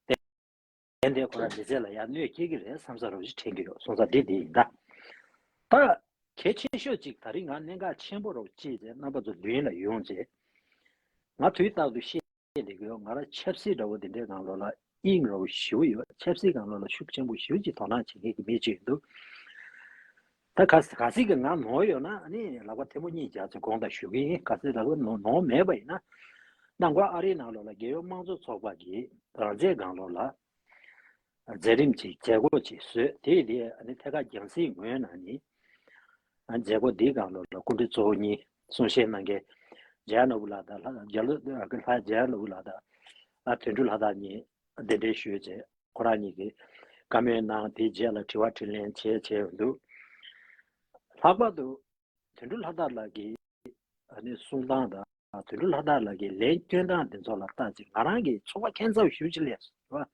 དེ་འདྲའི་ཁོ་རང་མི་ཚེ་ལ་ཡ་གནོད་སྐྱེལ་གྱི་རེད་བསམ་ས་རོ་ཞིག་དྲན་གྱི་ཡོད། སོང་ཙང་འདི་འདི་ཡིན་ད། ད་གལ་ཆེ་ཤོས་ཅིག་ད་རིང་ང་གནད་འགག་ཆེན་པོ་རོ་ཅིག་རེད། རྣམ་པ་ཚོ་མདུན་ལ་ཡོང་རྗེས་ང་དུས་རྟག་ཏུ་བཤད་བསྡད་ཀྱི་ཡོད། ང་རང་ཆབ་སྲིད་འདྲ་བོ་འདི་འདྲའི་ནང་ལོགས་ལ་དབྱིངས་རོ་ཞེ་པོ་ཡོད། ཆབ་སྲིད་ནང་ལོགས་ལ་ཤུགས་ཆེན་པོ་ཞེ་པོ་ཅིག་དོ་སྣང་བྱེད་མཁན་གྱི་མི་ཅིག་འདུག་ད་ག་ག་སྲིད་ཀྱི་ང་ནོར་ཡོད་ན་ཨ་ནི་ལག་པ་ཐལ་མོ་གཉིས་སྦྱར་ཚེ་དགོངས་དག་ཞུ་གི་ཡིན། ག་སྲིད་ལག་པ་ནོར་ནོར་མེད་པ་ཡིན་ན། ནང་ཁོ་ཨ་རིའི་ནང་ལོགས་ལ་རྒྱལ་ཡོངས་དམངས་གཙོ་ཚོགས་པ་གིས་རང་བཙན་སྒང་ལོགས་ལ་མཛད་རིམ་ཅིག་མཛད་སྒོ་ཅིག་བཟོས། དེ་ཡི་དེ་ཨ་ནི་ཐད་ཀར་རྒྱང་སྲིང་ངོས་ནས་ནི་ཨ་མཛད་སྒོ་འདིའི་སྒང་ལོགས་ལ་སྐུ་མགྲོན་གཙོ་བོ་གཉིས་གསུང་བཤད་གནང་མཁན་ཇ་ནོར་བུ་ལགས་དང་ལྷ་ཇ་ལོ་ལྷ་ཇ་ནོར་བུ་ལགས་དང་ཨ་དོན་གྲུབ་ལྷ་དར་གཉིས་གདན་འདྲེན་ཞུས་བྱས་ཁོ་རང་གཉིས་ཀྱིས་བཀའ་མོལ་གནང་། དེའི་རྗེས་ལ་དྲི་བ་དྲིས་ལན་བྱས་བྱས་ཡོང་འདུག་ལྷག་པར་དུ་དོན་གྲུབ་ལྷ་དར་ལགས་ཀྱིས་ཨ་ནི་གསུང་སྟངས་དང་དོན་གྲུབ་ལྷ་དར་ལགས་ཀྱིས་ལན་སྐྱོན་སྟངས་དེ་ཚོ་ལ་བལྟས་ཚེ་ང་རང་གིས་ཚོར་བ་ཁྱད་མཚར་ཞེ་པོ་ཅིག་སླེབས་སོང་།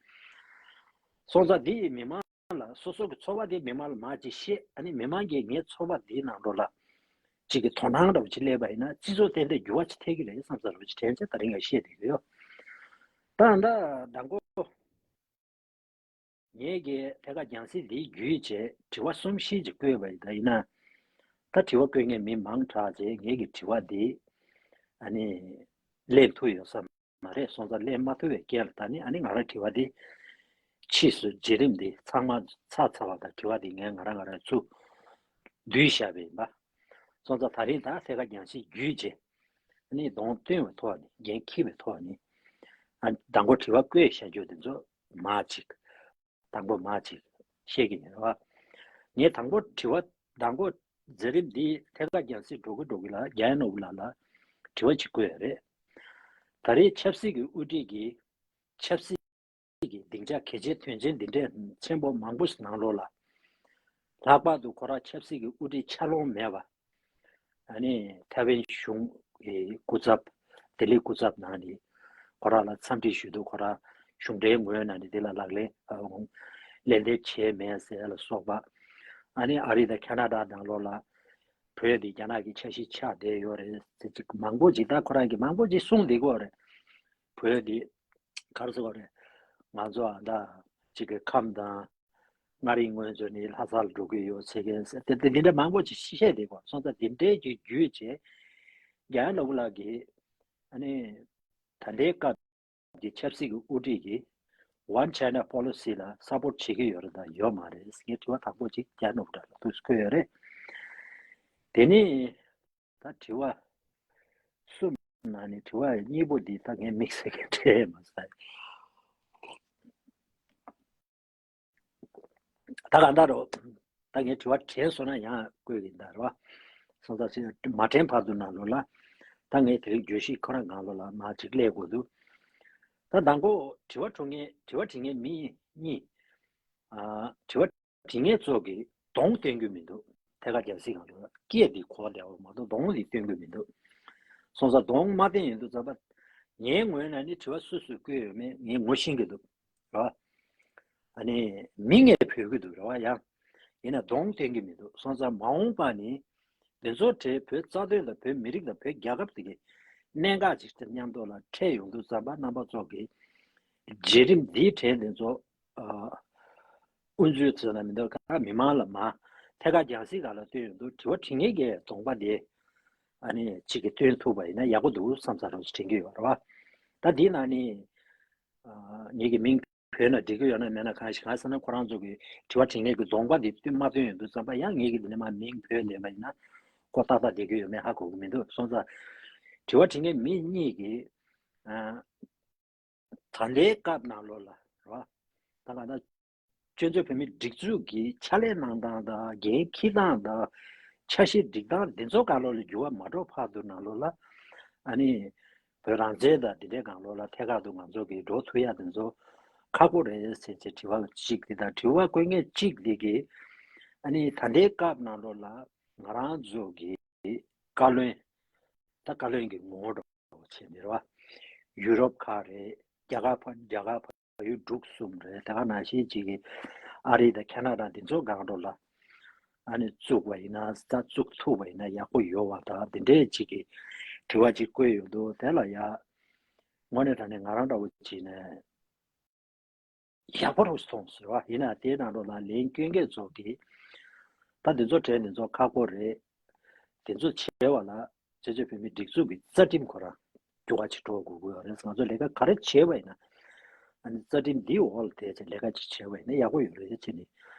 སོང་ཙང་འདི་ཡིས་མི་མང་ལ་སོ་སོ་གི་ཚོར་བ་དེ་མི་མང་ལ་མར་ཅིག་བཤད། ཨ་ནི་མི་མང་གིས་ངའི་ཚོར་བ་འདིའི་ནང་ལོགས་ལ་ཅིག་གི་དོ་སྣང་འདྲ་བོ་ཅིག་སླེབས་པ་ཡིན་ན་སྤྱི་ཚོགས་ཏན་ཏན་འགྱུར་བ་ཅིག་ཐེབས་ཀྱི་རེད་བསམ་ས་རོ་ཅིག་དྲན་ཚེ་ད་རིང་ང་བཤད་བསྡད་ཀྱི་ཡོད། ད་ད་མདང་དགོང་ངས་ཀྱི་ཐད་ཀར་རྒྱང་སྲིང་འདིའི་བརྒྱུད་བྱས་དྲི་བ་གསུམ་བཞི་ཅིག་བཀོད་པ་ཡིན་ད་ཡིན་ན། ད་དྲི་བ་བཀོད་མཁན་མི་མང་དྲགས་བྱས་ངས་ཀྱི་དྲི་བ་འདི་ཨ་ནི་ལེན་ཐུབ་ཡོད་ས་མ་རེད། སོང་ཙང་ལེན་མ་ཐུབ་པའི་རྐྱེན་ལ་ད་ནི་ཨ་ནི་ང་རང་དྲི་བ་འདི་ཕྱིས་སུ་བརྒྱུད་རིམ་འདི་ཚང་མ་ཚར་ཚར་བ་དང་དྲི་བ་འདི་ངས་ང་རང་ང་རང་ཚུར་བསྡུས་བཞག་པ་ཡིན་པ། སོང་ཙང་ད་རིང་ད་ཐད་ཀར་རྒྱང་སྲིང་བརྒྱུད་བྱས་ཨ་ནི་གདོང་སྟོན་པའི་ཐོག་ནས་འགན་འཁྱེར་བའི་ཐོག་ནས་ཨ་མདང་དགོང་དྲི་བ་བཀོད་བཞག་རྒྱུ་དེ་ཚོ་མར་ཅིག་དང་པོ་མར་ཅིག་བཤད་ཀྱི་ཡིན་རེད་བ། ངས་དང་པོ་དྲི་བ་དང་པོ་མཛད་རིམ་འདི་ཐད་ཀར་རྒྱང་སྲིང་འགྲོ་གི་འགྲོ་གི་ལ་རྒྱ་ནོར་བུ་ལགས་ལ་དྲི་བ་ཅིག་བཀོད་ཡོད་རེད། ད་རེས་ཆབ་སྲིད་ཀྱི་དབུ་ཁྲིད་ཀྱིས་ཆབ་སྲིད་ཀྱི་སྡིངས་ཆ་གལ་ཆེ་དོན་ཆེན་འདི་འདྲའི་ཆེན་པོ་མང་པོ་ཞིག་ནང་ལོགས་ལ་ལྷག་པར་དུ་ཁོ་རང་ཆབ་སྲིད་ཀྱི་དབུ་ཁྲིད་ཆ་ལོང་མེད་པ། ཨ་ནི་ཐའེ་ཝན་གཞུང་གི་སྐུ་ཚབ། ལྡི་ལི་སྐུ་ཚབ་ནང་ནས་ཁོ་རང་ལ་འཚམས་འདྲི་ཞུས་འདུག་ཁོ་རང་གཞུང་འབྲེལ་ངོས་ནས་ནི་འདི་ལ་ལག་ལེན་ལན་འདེབས་བྱས་མེད་ཟེར་ལ་སོགས་པ། ཨ་ནི་ཨ་རི་དང་ཁ་ན་ཌ་ནང་ལོགས་ལ་བོད་འདི་རྒྱ་ནག་གི་ཆ་ཤས་ཆགས་བསྡད་ཡོད་རེད་ཟེར་ཅིག་མང་པོ་ཅིག་ད་ཁོ་རང་གིས་མང་པོ་ཅིག་གསུངས་བསྡད་ཀྱི་ཡོད་རེད། བོད་འདི་ག་རེ་ཟེར་དགོས་རེད། ང་ཚོ་ཨ་ད་ཅིག་གི་ཁམས་དང་མངའ་རིས་སྔོན་ཚོ་ནི་ལྷ་སར་འགྲོ་གི་ཡོད་ཟེར་མཁན་ཟེར་དེ་དེ་འདི་འདྲ་མང་པོ་ཅིག་བཤད་བསྡད་ཀྱི་ཡོད། སོང་ཙང་འདི་འདྲའི་གི་བརྒྱུད་བྱས་རྒྱ་ནོར་བུ་ལགས་ཀྱིས་ཨ་ནི་ད་ལྟའི་སྐབས་ཀྱི་ཆབ་སྲིད་ཀྱི་དབུ་ཁྲིད་ཀྱིས་One China Policy ལ་སཔོར་ཊི་བྱེད་ཀྱི་ཡོད་རེད་དང་ཡོད་མ་རེད་ཟེར་མཁན་དྲི་བ་དང་པོ་ཅིག་རྒྱ་ནོར་བུ་ལགས་ལ་ཐུགས་སུ་བཀོད་ཡོད་རེད། དེ་ནས་ ད་དྲི་བ་གསུམ་ནང་ནས་དྲི་བ་གཉིས་པོ་འདི་ད་ངས་དམིགས་བསལ་གྱི་དྲིས་མ་ཟེར། ད་གང་ལྟར་རོ། ད་ངས་དྲི་བ་དྲན་སོང་ན་ཡང་བཀོད་ཀྱི་འདུག་རོ། སོང་ཙང་མ་དྲན་བར་དུ་ནང་ལོགས་ལ། ད་ངས་དེ་རིང་བརྗོད་གཞི་ཁོ་རང་སྒང་ལོགས་ལ་མར་ཅིག་སླེབས་དགོས་འདུག་ད་མདང་དགོང་དྲི་བ་དྲི་མཁན་དྲི་བ་དྲི་མཁན་མི་གཉིས། ཨ། དྲི་བ་དྲི་མཁན་ཚོ་གིས་གདོང་སྟོན་གྱི་མི་འདུག་ཐད་ཀར་རྒྱལ་སྲིད་སྒང་ལོགས་ལ་སྐད་འདི་གོ་བདེ་བ་མ་གཏོགས་གདོང་འདི་སྟོན་གྱི་མི་འདུག་སོང་ཙང་གདོང་མ་བསྟན་ཡོང་དུས་ཙམ་པ། ངའི་ངོས་ནས་ནི་དྲི་བ་སུ་སུས་བཀོད་ཡོད་མེད་ངས་ངོ་ཤེས་ཀྱི་འདུག་རེད་བ། ཨ་ནི་མིང་ངས་འབོད་ཀྱི་འདུག་རེད་བ་ཡང་། ཡིན་ན་གདོང་བསྟན་གྱི་མི་འདུག་སོང་ཙང་མ་འོངས་པ་ནི། འདི་ཚོ་གྲས་བོད་རྩ་དོན་དང་བོད་མི་རིགས་དང་བོད་རྒྱལ་ཁབ་དེ་གའི་གནད་འགག་ཅིག་དང་མཉམ་དུ་ལ་འཕྲད་ཡོང་དུས་ཙམ་པ་རྣམ་པ་ཚོ་གིས་བརྒྱུད་རིམ་འདིའི་གྲས་འདི་ཚོ། ཨ། དབུ་འཛུལ་ཚོས་ན་མི་འདུག་ག་མི་མང་ལ་མ། ཐད་ཀར་རྒྱལ་སྲིད་སྒང་ལ་བཏོན་ཡོང་དུས་དྲི་བ་དྲི་མཁན་གྱི་གདོང་པ་དེ། ཨ་ནི་གཅིག་གིས་སྟོན་ཐུབ་པ་ཡིན་ན་ཡག་པོ་འདུག་བསམ་ས་རོགས་ཞིག་དྲན་གྱི་ཡོད་རེད་བ། ད་འདི་ནང་ནས། ཨ། ངེད་ཀྱི་མིང་བོས་ན་འགྲིག་གི་ཡོད་ན་མེད་ན་གང་ཞིག་གང་ཟེར་ན་ཁོ་རང་ཚོ་གི་དྲི་བ་དྲི་མཁན་གྱི་གདོང་པ་འདི་བསྟུན་མ་བསྟུན་ཡོང་དུས་ཙམ་པ་ཡང་ངེད་ཀྱི་འདི་ནས་མ་མིང་བོས་ལེན་པ་ཡིན་ན་ཁོ་ཏག་ཏག་བསྡད་ཀྱི་ཡོད་མེད་ཧ་གོ་གི་མི་འདུག་སོང་ཙང་དྲི་བ་དྲི་མཁན་མི་གཉིས་ཀྱིས། ཨ། ད་ལྟའི་སྐབས་ནང་ལོགས་ལ་རེད་བ། ད་ག་ད། སྤྱི་ཚོགས་བོད་མིའི་སྒྲིག་འཛུགས་ཀྱི་ཕྱག་ལས་གནང་སྟངས་དང་འགན་འཁྱེར་སྟངས་དང་། འཆར་གཞི་སྒྲིག་སྟངས་འདི་ཚོ་སྒང་ལོགས་ལ་འགྱུར་བ་མ་འགྲོ་བར་དུ་ནང་ལོགས་ལ། ཨ་ནི། བོད་རང་བཙན་དང་འདི་འདྲའི་སྒང་ལོགས་ལ་ཐད་ཀར་དུ་ང་ཚོ་གིས་འགྲོ་ཐུབ་ཡ་འདི་ཚོ་ཁག་པོ་རེད་ཟེར་བྱས་དྲི་བ་གཅིག་འདི་དང་དྲི་བ་བཀོད་མཁན་གཅིག་འདི་གིས། ཨ་ནི་ད་ལྟའི་སྐབས་ནང་ལོགས་ལ་ང་རང་ཚོ་གི་བཀའ་བློན། ད་བཀའ་བློན་གྱི་ངོ་བོ་འདྲ་བོ་བྱས་ནས་རེད་བ། ཡུ་རོབ་ཁག་རེད། རྒྱ་གར་ཕ་རྒྱ་གར་ཕ་ཡུལ་འབྲུག་གསུམ་རེད། དེ་ག་ནང་བཞིན་གཅིག་གི་ཨ་རི་དང་ཁེ་ན་ཌ་འདི་ཚོ་སྒང་འགྲོ་ལ། ཨ་ནི་བཙུགས་པ་ཡིན་ན་ད་བཙུགས་ཐུབ་པ་ཡིན་ན་ཡག་པོ་ཡོད་བ་དང་འདི་འདྲའི་གཅིག་གི་དྲི་བ་གཅིག་བཀོད་ཡོང་འདུག་དེ་ལ་ཡ། དངོས་གནས་དྲང་གནས་ང་རང་འདྲ་བོ་བྱས་ནས། ཡག་པོ་རུ་སོང་ཟེར་བ་ཡིན་ན་དེའི་ནང་ལོགས་ལ་ལན་སྐྱོན་མཁན་ཚོ་གིས། ད་འདི་ཚོ་གྲས་འདི་ཚོ་ཁག་པོ་རེད། དེ་ཚོ་བྱས་པ་ལ་སྤྱི་ཚོགས་བོད་མིའི་སྒྲིག་འཛུགས་ཀྱི་རྩ་ཁྲིམས་ཁོ་རང་འགྱུར་བ་ཅིག་འགྲོ་དགོས་ཀྱི་ཡོད་རེད། ང་ཚོ་ལས་ཀ་ག་རེ་བྱས་པ་ཡིན་ན། ཨ་ནི་རྩ་ཁྲིམས་འདིའི་འོག་ལ་བསྡད་བྱས་ལས་ཀ་ཅིག་བྱས་པ་ཡིན་ན་ཡག་པོ་ཡོད་རེད་ཅེས་ནས་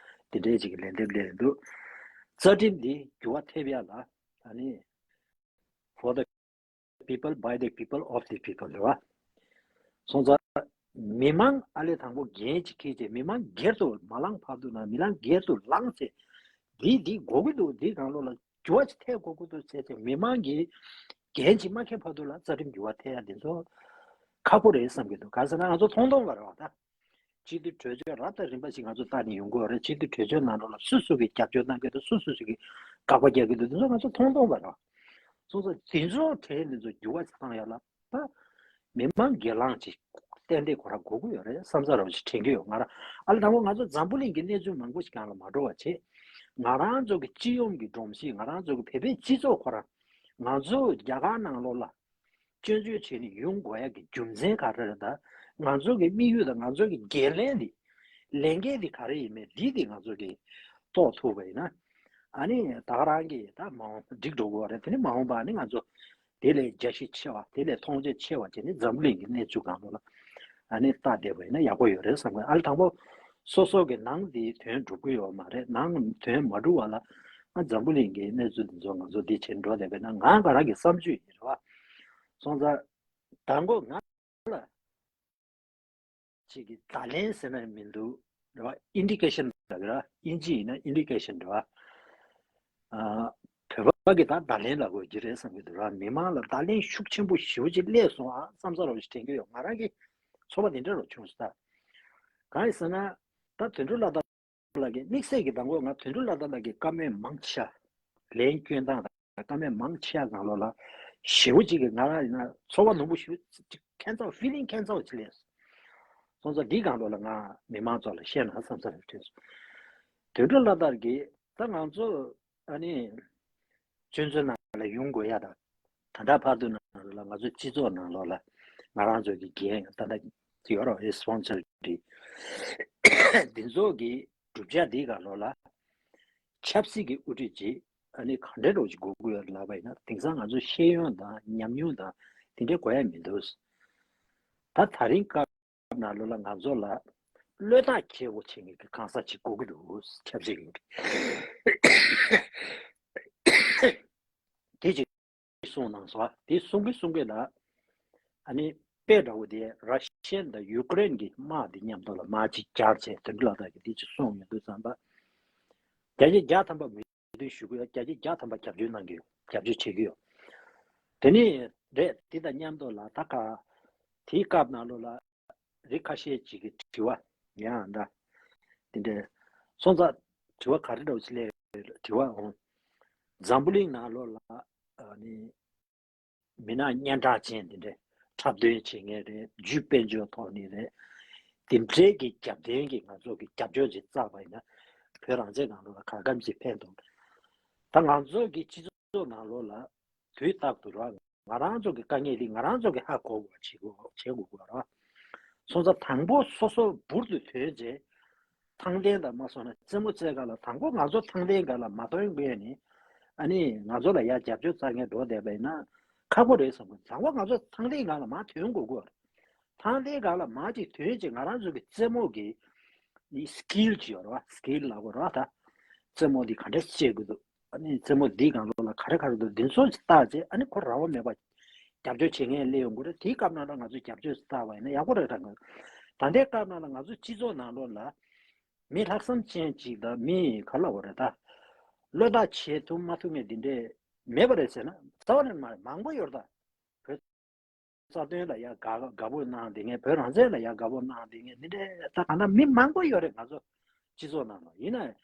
འདི་འདྲའི་ཅིག་གི་ལན་འདེབས་སླེབས་འདུག་རྩ་ཁྲིམས་འདི་འགྱུར་བ་ཐེབས་ཡ་ལ་ཨ་ནི། For the people, by the people, of the people རེད་བ། སོང་ཙང་མི་མང་ཨ་ལས་དང་པོ་འགན་ཅིག་འཁྱེར་བྱས་མི་མང་སྒེར་དུ་མ་ལངས་བར་དུ་ན་མི་མང་སྒེར་དུ་ལངས་བྱས་འདི་འདི་དགོས་ཀྱི་འདུག་འདི་སྒང་ལོགས་ལ་འགྱུར་བ་ཅིག་ཐེབས་དགོས་ཀྱི་འདུག་ཟེར་བྱས་མི་མང་གིས་འགན་ཅིག་མ་འཁྱེར་བར་དུ་ལ་རྩ་ཁྲིམས་འགྱུར་བ་ཐེབས་ཡ་འདི་ཚོ་ཁག་པོ་རེད་བསམ་གྱི་འདུག་གང་ཟེར་ན་ང་ཚོ་མཐོང་མཐོང་བ་རེད་བ་ད། སྤྱི་འཐུས་གྲོས་ཆོད་རབ་དང་རིམ་པ་ཞིག་ང་ཚོ་བལྟ་ནས་ཡོང་གི་ཡོད་རེད། སྤྱི་འཐུས་གྲོས་ཆོད་ནང་ལོགས་ལ་སུ་སུ་གིས་རྒྱབ་སྐྱོར་གནང་གི་འདུག་སུ་སུ་ཞིག་གིས་དགག་པ་རྒྱག་གི་འདུག་འདི་ཚོ་ང་ཚོ་མཐོང་མཐོང་བ་རེད། སོང་ཙང་དེ་ཚོ་གྲས་འདི་ཚོ་འགྱུར་བ་ཞིག་བཏང་ཡ་ལ་ད་མི་མང་སྒེར་ལངས་ཅིག་ཏན་ཏན་ཁོ་རང་དགོས་ཀྱི་ཡོད་རེད་བསམ་ས་རང་ཞིག་དྲན་གྱི་ཡོད། ང་རང་ཨ་ལ་དང་པོ་ང་ཚོ་འཛམ་བུ་གླིང་གི་གནས་ཚུལ་མང་པོ་ཞིག་སྒང་ལ་མ་འགྲོ་བ་བྱས། ང་རང་ཚོ་གི་སྤྱི་ཡོངས་ཀྱི་སྒྲོམ་གཞི་ང་རང་ཚོ་གི་བོད་པའི་སྤྱི་ཚོགས་ཁོ་རང་ང་ཚོ་རྒྱ་གར་ནང་ལོགས་ལ། སྐྱོན་བརྗོད་བྱས་ནས་ཡོང་དགོས་ཡ་གི་རྒྱུ་མཚན་ག་རེ་རེད་ད། ང་ཚོ་གི་དམིགས་ཡུལ་དང་ང་ཚོ་གི་འགན་ལེན་འདི། ལས་འགན་འདི་ག་རེ་ཡིན་མིན་འདི་འདི་ང་ཚོ་གི་རྟོགས་ཐུབ་པ་ཡིན་ན། ཨ་ནི་ད་ག་རང་གི་ད་མ་འོངས་འགྲིག་འགྲོ་དགོས་པ་རེད། དེ་ནི་མ་འོངས་པ་ནི་ང་ཚོ་དེ་ལས་རྒྱ་ཤི་ཆེ་བ་དེ་ལས་མཐོང་ཆེན་ཆེ་བ་བྱས་ནས་འཛམ་བུ་གླིང་གི་གནས་ཚུལ་སྒང་ལོགས་ལ་ཨ་ནི་ལྟ་བསྡད་པ་ཡིན་ན་ཡག་པོ་ཡོད་རེད་བསམ་གི། ཨ་ལ་དང་པོ་སོ་སོ་གི་ནང་འདི་དོན་འགྲུབ་གི་ཡོད་མ་རེད། ནང་དོན་མ་འགྲུབ་པ་ལ་ཨ་འཛམ་བུ་གླིང་གི་གནས་ཚུལ་འདི་ཚོ་ང་ཚོ་འདི་བྱེད་འགྲོ་བསྡད་པ་ཡིན་ན་ང་ག་རང་གི་བསམ་ཚུལ་ཡིན་རེད་བ། སོང་ཙང་། དང་པོ་ང་ལ་ཅིག་གི་བརྡ་ལན་ཟེར་ན་མི་འདུག་རེད་བ། ཨིན་ཌི་ཀེ་ཤན་ལབ་ཀྱི་ར། ཨིན་ཇི་ཡིན་ན་ཨིན་ཌི་ཀེ་ཤན་རེད་བ། ཨ། བོད་པ་གི་ད་བརྡ་ལན་ལབ་དགོས་ཀྱི་རེད་བསམ་གྱི་འདུག་ར། མི་མང་ལ་བརྡ་ལན་ཤུགས་ཆེན་པོ་ཞེ་པོ་ཅིག་སླེབས་སོང་ཨ་བསམ་ས་རོགས་ཞིག་དྲན་གྱི་ཡོད། ང་རང་གི་ཚོར་བ་དེ་འདྲ་རོ་བྱུང་སོང་ད། གང་ཡིན་ཟེར་ན་ད་དོན་གྲུབ་ལགས་ད། ལགས་ཀྱིས་དམིགས་བསལ་གྱི་དང་པོ་ང་དོན་གྲུབ་ལགས་དང་ལགས་ཀྱི་བཀའ་མོལ་མང་ཆེ་བ་ལན་སྐྱོན་སྟངས་དང་བཀའ་མོལ་མང་ཆེ་བ་སྒང་ལོགས་ལ་ཞེ་པོ་ཅིག་གི་ང་རང་ཡིན་ན་ཚོར་བ་རྣོན་པོ་ཞེ་པོ་ཅིག་ཁྱད་མཚར་ཕི་ལིང་ཁྱད་མཚར་ཅིག་སླེབས་སོང་། སོང་ཙང་འདིའི་སྒང་ལོགས་ལ་ང་མི་མང་ཚོ་ལ་བཤད་ན་བསམ་ས་རེ་དྲན་སོང་། དོན་གྲུབ་ལགས་དང་ལགས་ཀྱིས་ད་ང་ཚོ་ཨ་ནི་ཆུ་མཛོད་ནང་ལ་ཡོང་དགོས་ཡ་དང་། ད་ལྟ་བར་དུ་ནང་ལོགས་ལ་ང་ཚོའི་སྤྱི་ཚོགས་ནང་ལོགས་ལ་ང་རང་ཚོ་གི་འགན་ད་ལྟ་ཡོད་རོགས་རེ་སི་པོན་སར་ཌི་འདི་ཚོ་གི་གྲུབ་ཆ་འདི་ག་ལོགས་ལ་ཆབ་སྲིད་ཀྱི་དབུ་ཁྲིད་ཅིག་ཨ་ནི་ག་འདྲའི་རོགས་ཅིག་དགོས་ཀྱི་ཡོད་ལབ་པ་ཡིན་ན་དེང་སང་ང་ཚོ་ཤེས་ཡོན་དང་ཉམས་མྱོང་དང་དེ་འདྲའི་དགོས་ཡ་མི་འདུག་ད་ད་རིང་སྐབས་ནང་ལོགས་ལ་ང་ཚོ་ལ་བློས་ཐག་ཆོད་པོ་བྱེད་མཁན་གྱི་གང་ཟག་ཅིག་དགོས་ཀྱི་འདུག་ཆབ་སྲིད་ཀྱི་དེ་ཅིག་ གསུངས་གནང་སོང་། དེ་གསུང་གི་གསུང་གི་ལ། ཨ་ནི་དཔེ་འདྲ་བོ་དེ་ར་ཤི་ཡན་དང་ཡུ་ཀེ་རེན་གྱི་དམག་དེ་མཉམ་དུ་ལ་དམག་ཅིག་སྦྱར་བྱས་དོན་འགྲུལ་ལ་དྭགས་ཀྱིས་དེ་ཅིག་གསུངས་ཡོང་དུས་ཙམ་པ། བརྒྱ་ཆ་བརྒྱ་ཐམ་པ་མོས་མཐུན་ཞུ་གི་ཡོད། བརྒྱ་ཆ་བརྒྱ་ཐམ་པ་རྒྱབ་སྐྱོར་གནང་གི་ཡོད། རྒྱབ་སྐྱོར་བྱེད་ཀྱི་ཡོད། དེ་ནི་རེད། དེ་དང་མཉམ་དུ་ལ་ད་ག་དེའི་སྐབས་ནང་ལོགས་ལ་རིགས་ཁ་ཤས་ཅིག་གིས་དྲི་བ་ཡང་འདྲ་དེ་འདྲའི་སོང་ཙང་དྲི་བ་ག་རེ་འདྲ་བོ་ཅིག་སླེབས་རེད། དྲི་བ་འོང་། འཛམ་བུ་གླིང་ནང་ལོགས་ལ་ཨ་ནི་མི་སྣ་སྙན་གྲགས་ཅན་དེ་འདྲའི་འཁྲབ་སྟོན་བྱེད་མཁན་རེད། བརྒྱུད་དཔལ་འབྱོར་ཐོག་ནས་རེད། དེ་འདྲའི་གི་རྒྱབ་རྟེན་གྱི་ང་ཚོ་གི་རྒྱབ་སྐྱོར་ཅིག་བཙལ་བ་ཡིན་ན་བོད་རང་བཙན་ནང་ལོགས་ལ་ག་གམ་ཅིག་ཕན་ཐོགས། ད་ང་ཚོ་གི་སྤྱི་ཚོགས་ནང་ལོགས་ལ་དུས་རྟག་ཏུ་ར་ང་རང་ཚོ་གི་དཀའ་ངལ་འདི་ང་རང་ཚོ་གི་ཧ་གོ་དགོས་པ་བྱེད་དགོས་བྱེད་དགོས་དགོས་ར། སོང་ཙང་དང་པོ་སོ་སོ་འབུར་དུ་ཐོན་རྗེས། ཐང་ལྡན་དང་མ་སོང་ན་རྩེད་མོ་རྩེ་ག་ལ་དང་པོ་ང་ཚོ་ཐང་ལྡན་ག་ལ་མ་ཐོན་དགོས་ནི། ཨ་ནི་ང་ཚོ་ལ་ཡ་རྒྱབ་སྐྱོར་རྩ་ངན་འགྲོ་བསྡད་པ་ཡིན་ན་ཁག་པོ་རེད་བསམ་གི། དང་པོ་ང་ཚོ་ཐང་ལྡན་ག་ལ་མ་ཐོན་དགོས་གོ། ཐང་ལྡན་ག་ལ་མ་ཅིག་ཐོན་ཅིག་ང་རང་ཚོ་གི་རྩེད་མོ་གི་ནི་སི་ཀིལ་ཅིག་ཡོད་རེད་བ། སི་ཀིལ་ལབ་དགོས་རེད་བ། ད་རྩེད་མོ་འདི་ག་འདྲ་རྩེ་དགོས་འདུག་ཨ་ནི་རྩེད་མོ་འདིའི་སྒང་ལོགས་ལ་ག་རེ་ག་རེ་འདུག་འདི་ཚོ་བལྟས་རྗེས་ཨ་ནི་ཁོ་རང་དབང་མེད་པ་རྒྱབ་སྐྱོར་བྱེད་མཁན་སླེབས་ཡོང་གི་རེད། དེའི་སྐབས་ནང་ལ་ང་ཚོས་རྒྱབ་སྐྱོར་བལྟས་པ་ཡིན་ན་ཡག་པོ་རེད་དྲན་གི། ད་ལྟའི་སྐབས་ནང་ལ་ང་ཚོ་སྤྱི་ཚོགས་ནང་ལོགས་ལ་མི་ལྷག་བསམ་ཅན་ཅིག་དང་མི་ག་ལབ་དགོས་རེད་ད། བློས་བཏང་བྱེད་ཐུབ་མ་ཐུབ་མཁན་འདི་འདྲས་མེད་པ་རེད་ཟེར་ན་རྩ་བ་ནས་མ་རེད། མང་པོ་ཡོད་རེད་ད། བོད་རྩ་དོན་ལ་ཡ་དགའ་དགའ་པོ་གནང་བསྡད་མཁན། བོད་རང་བཙན་ལ་ཡ་དགའ་པོ་གནང་བསྡད་མཁན་འདི་འདྲས་ད་གང་ལྟར་མི་མང་པོ་ཡོད་རེད་ང་ཚོ་སྤྱི་ཚོགས་ནང་ལ། ཡིན་ན་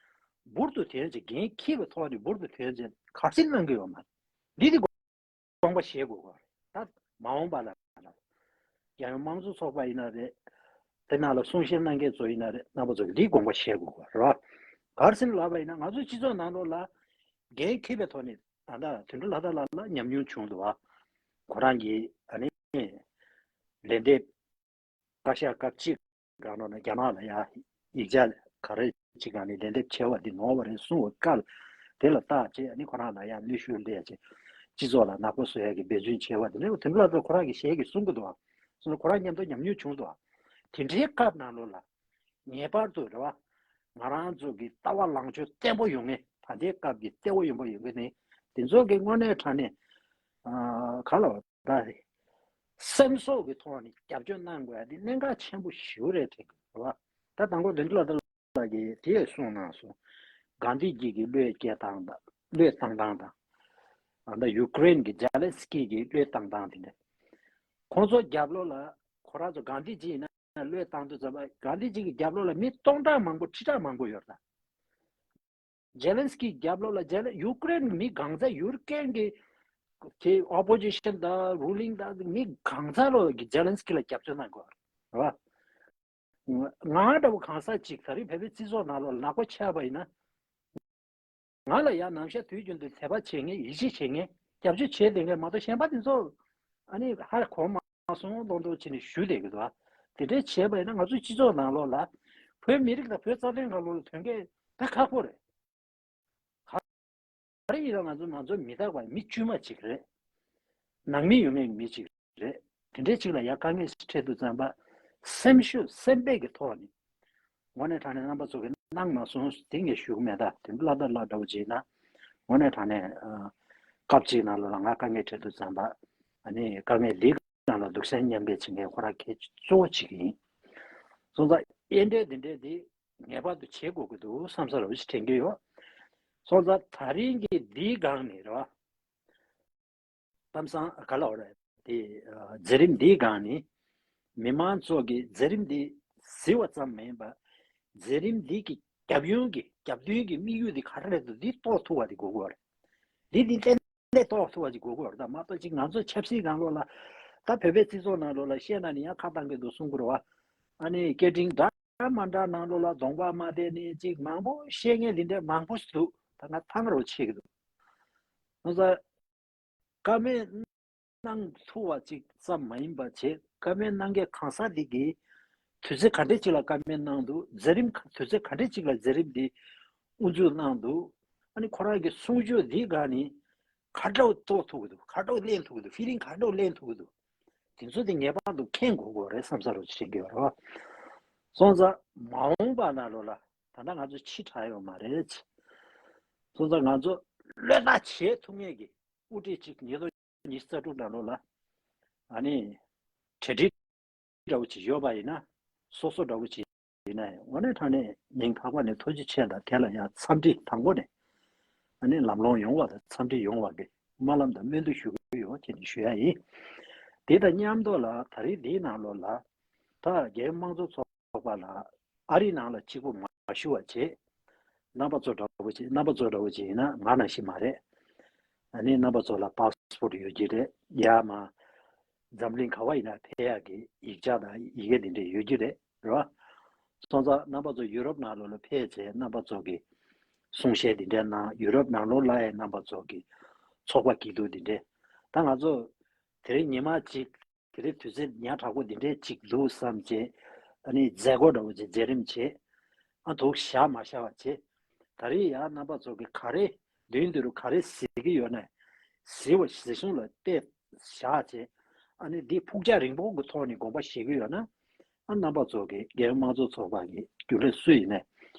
འབུར་དུ་ཐོན་ཅིག་འགན་འཁྱེར་བའི་ཐོག་ནས་འབུར་དུ་ཐོན་ཅིག་གར་སེམས་གནང་གི་ཡོད་མ་རེད། འདི་དེ་དགོངས་པ་བཞེས་དགོས་པ་རེད། ད་མ་འོངས་པ་ལ་རྒྱལ་ཡོངས་དམངས་གཙོ་ཚོགས་པ་ཡིན་ན་རེད། དེ་ནང་ལ་གསུང་བཤད་གནང་མཁན་ཚོ་ཡིན་ན་རེད། རྣམ་པ་ཚོ་གིས་འདི་དགོངས་པ་བཞེས་དགོས་པ་རེད་བ། གར་སེམས་ལབ་པ་ཡིན་ན་ང་ཚོ་སྤྱི་ཚོགས་ནང་ལོགས་ལ་འགན་འཁྱེར་བའི་ཐོག་ནས་ད་ལྟ་དོན་གྲུབ་ལྷ་དར་ལགས་ལ་ཉམས་མྱོང་བྱུང་འདུག་བ། ཁོ་རང་གིས་ཨ་ནི་ལན་འདེབས་བཀའ་ཤག་སྐབས་གཅིག་སྒང་ལོགས་ནས་རྒྱ་ནག་ལ་ཡ་ཡིག་ཆ་ག་རེ་གཅིག་སྒང་ནས་ལན་འདེབས་བྱས་པ་འདི་ནོར་བ་རེད་གསུངས་པ་སྐབས་དེ་ལ་བརྟག་བྱས་ཨ་ནི་ཁོ་རང་ལ་ཡ་གནོན་ཤུགས་སླེབས་བྱས་སྤྱི་ཚོགས་ལ་ནག་པོ་བཟོ་ཡ་གི་འབད་བརྩོན་བྱས་པ་དེ་འདྲ་དོན་གྲུབ་ལྷ་དར་ཁོ་རང་གི་ཞལ་གྱིས་གསུང་གི་འདུག་བ། སོང་ཙང་ཁོ་རང་མཉམ་དུ་ཉམས་མྱོང་བྱུང་འདུག་བ། དེ་འདྲའི་སྐབས་ནང་ལོགས་ལ་ངེས་པར་དུ་རེད་བ། ང་རང་ཚོ་གི་ལྟ་བ་ལངས་ཕྱོགས་བརྟན་པོ་ཡོང་ངེས། ད་ལྟའི་སྐབས་ཀྱི་གཏེ་བོ་ཡོང་པ་ཡོང་གི་ནི་དེ་ཚོ་གི་དངོས་གནས་དྲང་གནས་ཨ་ག་ལ་བ་ད་རེད། སེམས་གསོ་གི་ཐོག་ནས་རྒྱབ་སྐྱོར་གནང་དགོས་ཡ་དེ་གནད་འགག་ཆེན་པོ་ཞེ་པོ་རེད་དྲན་གི་རེད་བ། ད་དང་པོ་དོན་གྲུབ་ལྷ་དར་ལགས་ཀྱིས་དེ་ཡང་གསུངས་གནང་སོང་། གྷན་དྷི་ཇི་གི་བློས་སྐྱེལ་སྟངས་དང་བློས་བཏང་སྟངས་དང་། ཨ་ད་ཡུ་ཀེ་རེན་གྱི་ཛེ་ལན་སི་ཀི་གི་བློས་བཏང་སྟངས་དེ་འདྲ། ཁོང་ཚོ་རྒྱབ་ལོགས་ལ་ཁོ་རང་ཚོ་གྷན་དྷི་ཇི་ཡིན་ན་བློས་བཏང་དུས་ཙམ་པ་གྷན་དྷི་ཇི་གི་རྒྱབ་ལོགས་ལ་མི་སྟོང་ཕྲག་མང་པོ་ཁྲི་ཕྲག་མང་པོ་ཡོད་རེད། ཛེ་ལན་སི་ཀི་རྒྱབ་ལོགས་ལ་ཛེ་ལན་ཡུ་ཀེ་རེན་གྱི་མི་གང་ཚ་ཡུ་ཀེ་རེན་གྱི་དེ་ཨོ་པོ་ཟི་ཤན་དང་རུ་ལིང་དང་མི་གང་ཚ་ལོ་གི་ཛེ་ལན་སི་ཀི་ལ་རྒྱབ་སྐྱོར་གནང་དགོས་རེད་བ། ང་འདྲ་བོ་གང་ཟག་ཅིག་ད་རེས་བོད་པའི་སྤྱི་ཚོགས་ནང་ལོགས་ལ་ནག་པོ་ཆགས་པ་ཡིན་ན། ང་ལ་ཡང་ནམ་ཞག་དུས་རྒྱུན་དུ་དད་པ་བྱེད་མཁན་ཡིད་ཆེས་བྱེད་མཁན་རྒྱབ་སྐྱོར་བྱེད་བསྡད་མཁན་མ་གཏོགས་གཞན་པ་དེ་ཚོ་ཨ་ནི་ཧ་གོ་མ་སོང་ལོང་ལོང་བྱས་ནས་བཞུགས་བསྡད་ཀྱི་འདུག་ཨ། དེ་འདྲའི་བྱས་པ་ཡིན་ན་ང་ཚོའི་སྤྱི་ཚོགས་ནང་ལོགས་ལ་བོད་མི་རིགས་དང་བོད་རྩ་དོན་ནང་ལོགས་ལ་དོན་གལ་ད་ཁག་པོ་རེད། ག་རེ་ཡིན་ན་ང་ཚོ་ང་ཚོ་མི་རྟག་པ་མི་དཀྱུས་མ་ཅིག་རེད། ནང་མི་ཡོད་མཁན་གྱི་མི་ཅིག་རེད། དེ་འདྲའི་ཅིག་ལ་ཡ་དཀའ་ངལ་ཞིག་འཕྲད་དུས་ཙམ་པ་སེམས་ཤུགས་སེམས་པའི་གི་ཐོག་ནས་དངོས་གནས་དྲང་གནས་རྣམ་པ་ཚོ་གིས་གནང་མ་སོང་དེ་ངས་ཞུ་གི་མེད། ད་དོན་གྲུབ་ལྷ་དར་ལགས་འདྲ་བོ་བྱས་ན་དངོས་གནས་དྲང་གནས་ཨ་སྐབས་གཅིག་ནང་ལོགས་ལ་ང་དཀའ་ངལ་འཕྲད་དུས་ཙམ་པ་ཨ་ནི་དཀའ་ངལ་འདིའི་ནང་ལ་སྡུག་སྲན་མཉམ་འབྲེལ་བྱེད་མཁན་ཁོ་རང་གལ་གཙོ་བོ་ཅིག་ཡིན། སོང་ཙང་དབྱེ་འབྲས་འདི་འདྲས་འདི་ངེས་པར་དུ་བྱེད་དགོས་ཀྱི་འདུག་བསམ་ས་རུ་ཞིག་དྲན་གྱི་ཡོད། སོང་ཙང་ད་རིང་གི་འདིའི་སྒང་ནས་རེད་བ། གཏམ་བཟང་ག་ལ་བ་རེད་དེ། མཛད་རིམ་འདིའི་སྒང་ནས་མི་མང་ཚོ་གིས་མཛད་རིམ་འདི་གཟིགས་པ་ཙམ་མ་ཡིན་པར་མཛད་རིམ་འདི་གི་རྒྱབ་ཡོང་གི་རྒྱབ་མདུན་གྱི་དམིགས་ཡུལ་འདི་ག་རེ་རེད་འདུག་འདི་རྟོགས་ཐུབ་པ་འདི་དགོས་ཀྱི་ཡོད་རེད། འདི་འདི་ཏན་ཏན་རྟོགས་ཐུབ་པ་ཅིག་དགོས་ཀྱི་ཡོད་རེད། ད་མ་གཏོགས་ཅིག་ང་ཚོ་ཆབ་སྲིད་སྒང་ལོགས་ལ་ད་བོད་པའི་སྤྱི་ཚོགས་ནང་ལོགས་ལ་བཤད་ན་ནི་ཡང་ཁ་བཏང་གི་འདུག་གསུང་གི་རེད་བ། ཨ་ནི་སྐད་འཕྲིན་འདྲ་མ་འདྲ་ནང་ལོགས་ལ་གདོང་པ་མ་བསྡད་ནས་ཅིག་མང་པོ་བཤད་མཁན་འདི་འདྲ་མང་པོ་ཞིག་འདུག་ད་ང་ཐང་རུ་ཆད་ཀྱི་འདུག་ང་ཚོ་བཀའ་མོལ་གནང་ཐུབ་པ་ཅིག་ཙམ་མ་ཡིན་པ་བྱས་བཀའ་མོལ་གནང་མཁན་གང་ཟག་འདི་གིས་དུས་ཚོད་ག་འདྲ་ཅིག་ལ་བཀའ་མོལ་གནང་འདུག་མཛད་རིམ་ག་དུས་ཚོད་ག་འདྲ་ཅིག་ལ་མཛད་རིམ་འདི་དབུ་འཛུགས་གནང་འདུག་ཨ་ནི་ཁོ་རང་གི་གསུང་ཆོས་འདི་ག་ནི་ག་འདྲ་བོ་རྟོགས་ཐུབ་ཀྱི་འདུག་ག་འདྲ་བོ་ལེན་ཐུབ་ཀྱི་འདུག་ཕི་ལིང་ག་འདྲ་བོ་ལེན་ཐུབ་ཀྱི་འདུག་དེ་ཚོ་དེ་ངེས་པར་དུ་མཁྱེན་དགོས་དགོས་རེད་བསམ་ས་རུ་ཅིག་དྲན་གྱི་ཡོད་རེད་བ། སོང་ཙང་མ་འོངས་པ་ནང་ལོགས་ལ་ད་ལྟ་ང་ཚོ་ཕྱི་དྲགས་ཡོད་མ་རེད། སོང་ཙང་ང་ཚོ་བློས་བཏང་བྱེད་ཐུབ་མཁན་གྱི་དབུ་ཁྲིད་ཅིག་ཉིས་སྟོང་ ཉི་ཤུ་རྩ་དྲུག་ནང་ལོགས་ལ་ཨ་ནི་གྲ་སྒྲིག་འདྲ་བོ་ཅིག་ཡོད་པ་ཡིན་ན། སོ་སོ་འདྲ་བོ་ཅིག་ཡིན་ན་ཡང་དངོས་གནས་དྲང་གནས་སྙིང་ཐག་པ་ནས་ཐུགས་རྗེ་ཆེ་དང་། དེ་ལ་ཡང་འཚམས་འདྲི་དང་པོ་ནས་ཨ་ནི་ལམ་ལྷོང་ཡོང་བ་དང་འཚམས་འདྲི་ཡོང་བ་གི་སྨོན་ལམ་དང་སྨོན་འདུན་ཞུ་གི་ཡོད་ཅེས་ནས་ཞུ་ཡ་ཡིན། དེ་དང་མཉམ་དུ་ལ་ད་རེས་འདིའི་ནང་ལོགས་ལ་ད་རྒྱལ་ཡོངས་དམངས་གཙོ་ཚོགས་པ་ལ་ཨ་རིའི་ནང་ལ་གཅིག་པུ་མ་ཞུ་བ་བྱས། རྣམ་པ་ཚོ་འདྲ་བོ་ཅིག་རྣམ་པ་ཚོ་འདྲ་བོ་ཅིག་ཡིན་ན་ང་ནང་བཞིན་མ་རེད། ཨ་ནི་རྣམ་པ་ཚོ་ལ་པཱ་སི་པོར་ཊི་ཡོད་ཀྱི་རེད། ཡ་མ་འཛམ་གླིང་ག་བ་ཡིན་ན་ཕེབས་ཡག་གི་ཡིག་ཆ་དང་ཡི་གེ་འདི་འདྲས་ཡོད་ཀྱི་རེད། རེད་བ། སོང་ཙང་རྣམ་པ་ཚོ་ཡུ་རོབ་ནང་ལོགས་ལ་ཕེབས་བྱས་རྣམ་པ་ཚོ་གི་གསུང་བཤད་འདི་འདྲས་གནང་། ཡུ་རོབ་ནང་ལོགས་ལ་ཡང་རྣམ་པ་ཚོ་གི་ཚོགས་པ་སྐྱིད་སྡུག་འདི་འདྲས། ད་ང་ཚོ་དེ་རིང་ཉི་མ་གཅིག་དེ་རིང་དུས་ཚོད་ཉག་ཕྲ་པོ་འདི་འདྲའི་གཅིག་འདུག་བསམ་བྱས། ཨ་ནི་མཛད་སྒོ་འདྲ་བོ་ཅིག་མཛད་རིམ་བྱས། ཨ་འདུག་བཞག་མ་བཞག་པ་བྱས། ད་རེས་ཡང་རྣམ་པ་ཚོ་གི་ག་རེ་མདུན་དུ་རུ་ག་རེ་གཟིགས་ཀྱི་ཡོད་ན། གཟིགས་པ་གཟིགས་གཞུང་ལ་བལྟས་བཞག་བྱས། ཨ་ནི་འདི་ཕུགས་རྒྱང་རིང་པོ་གི་ཐོག་ནས་དགོངས་པ་བཞེས་ཀྱི་ཡོད་ན། ཨ་རྣམ་པ་ཚོ་གི་རྒྱལ་ཡོངས་དམངས་གཙོ་ཚོགས་པ་གི་རྒྱུན་ལས་སུ་ཡིན་ནའི་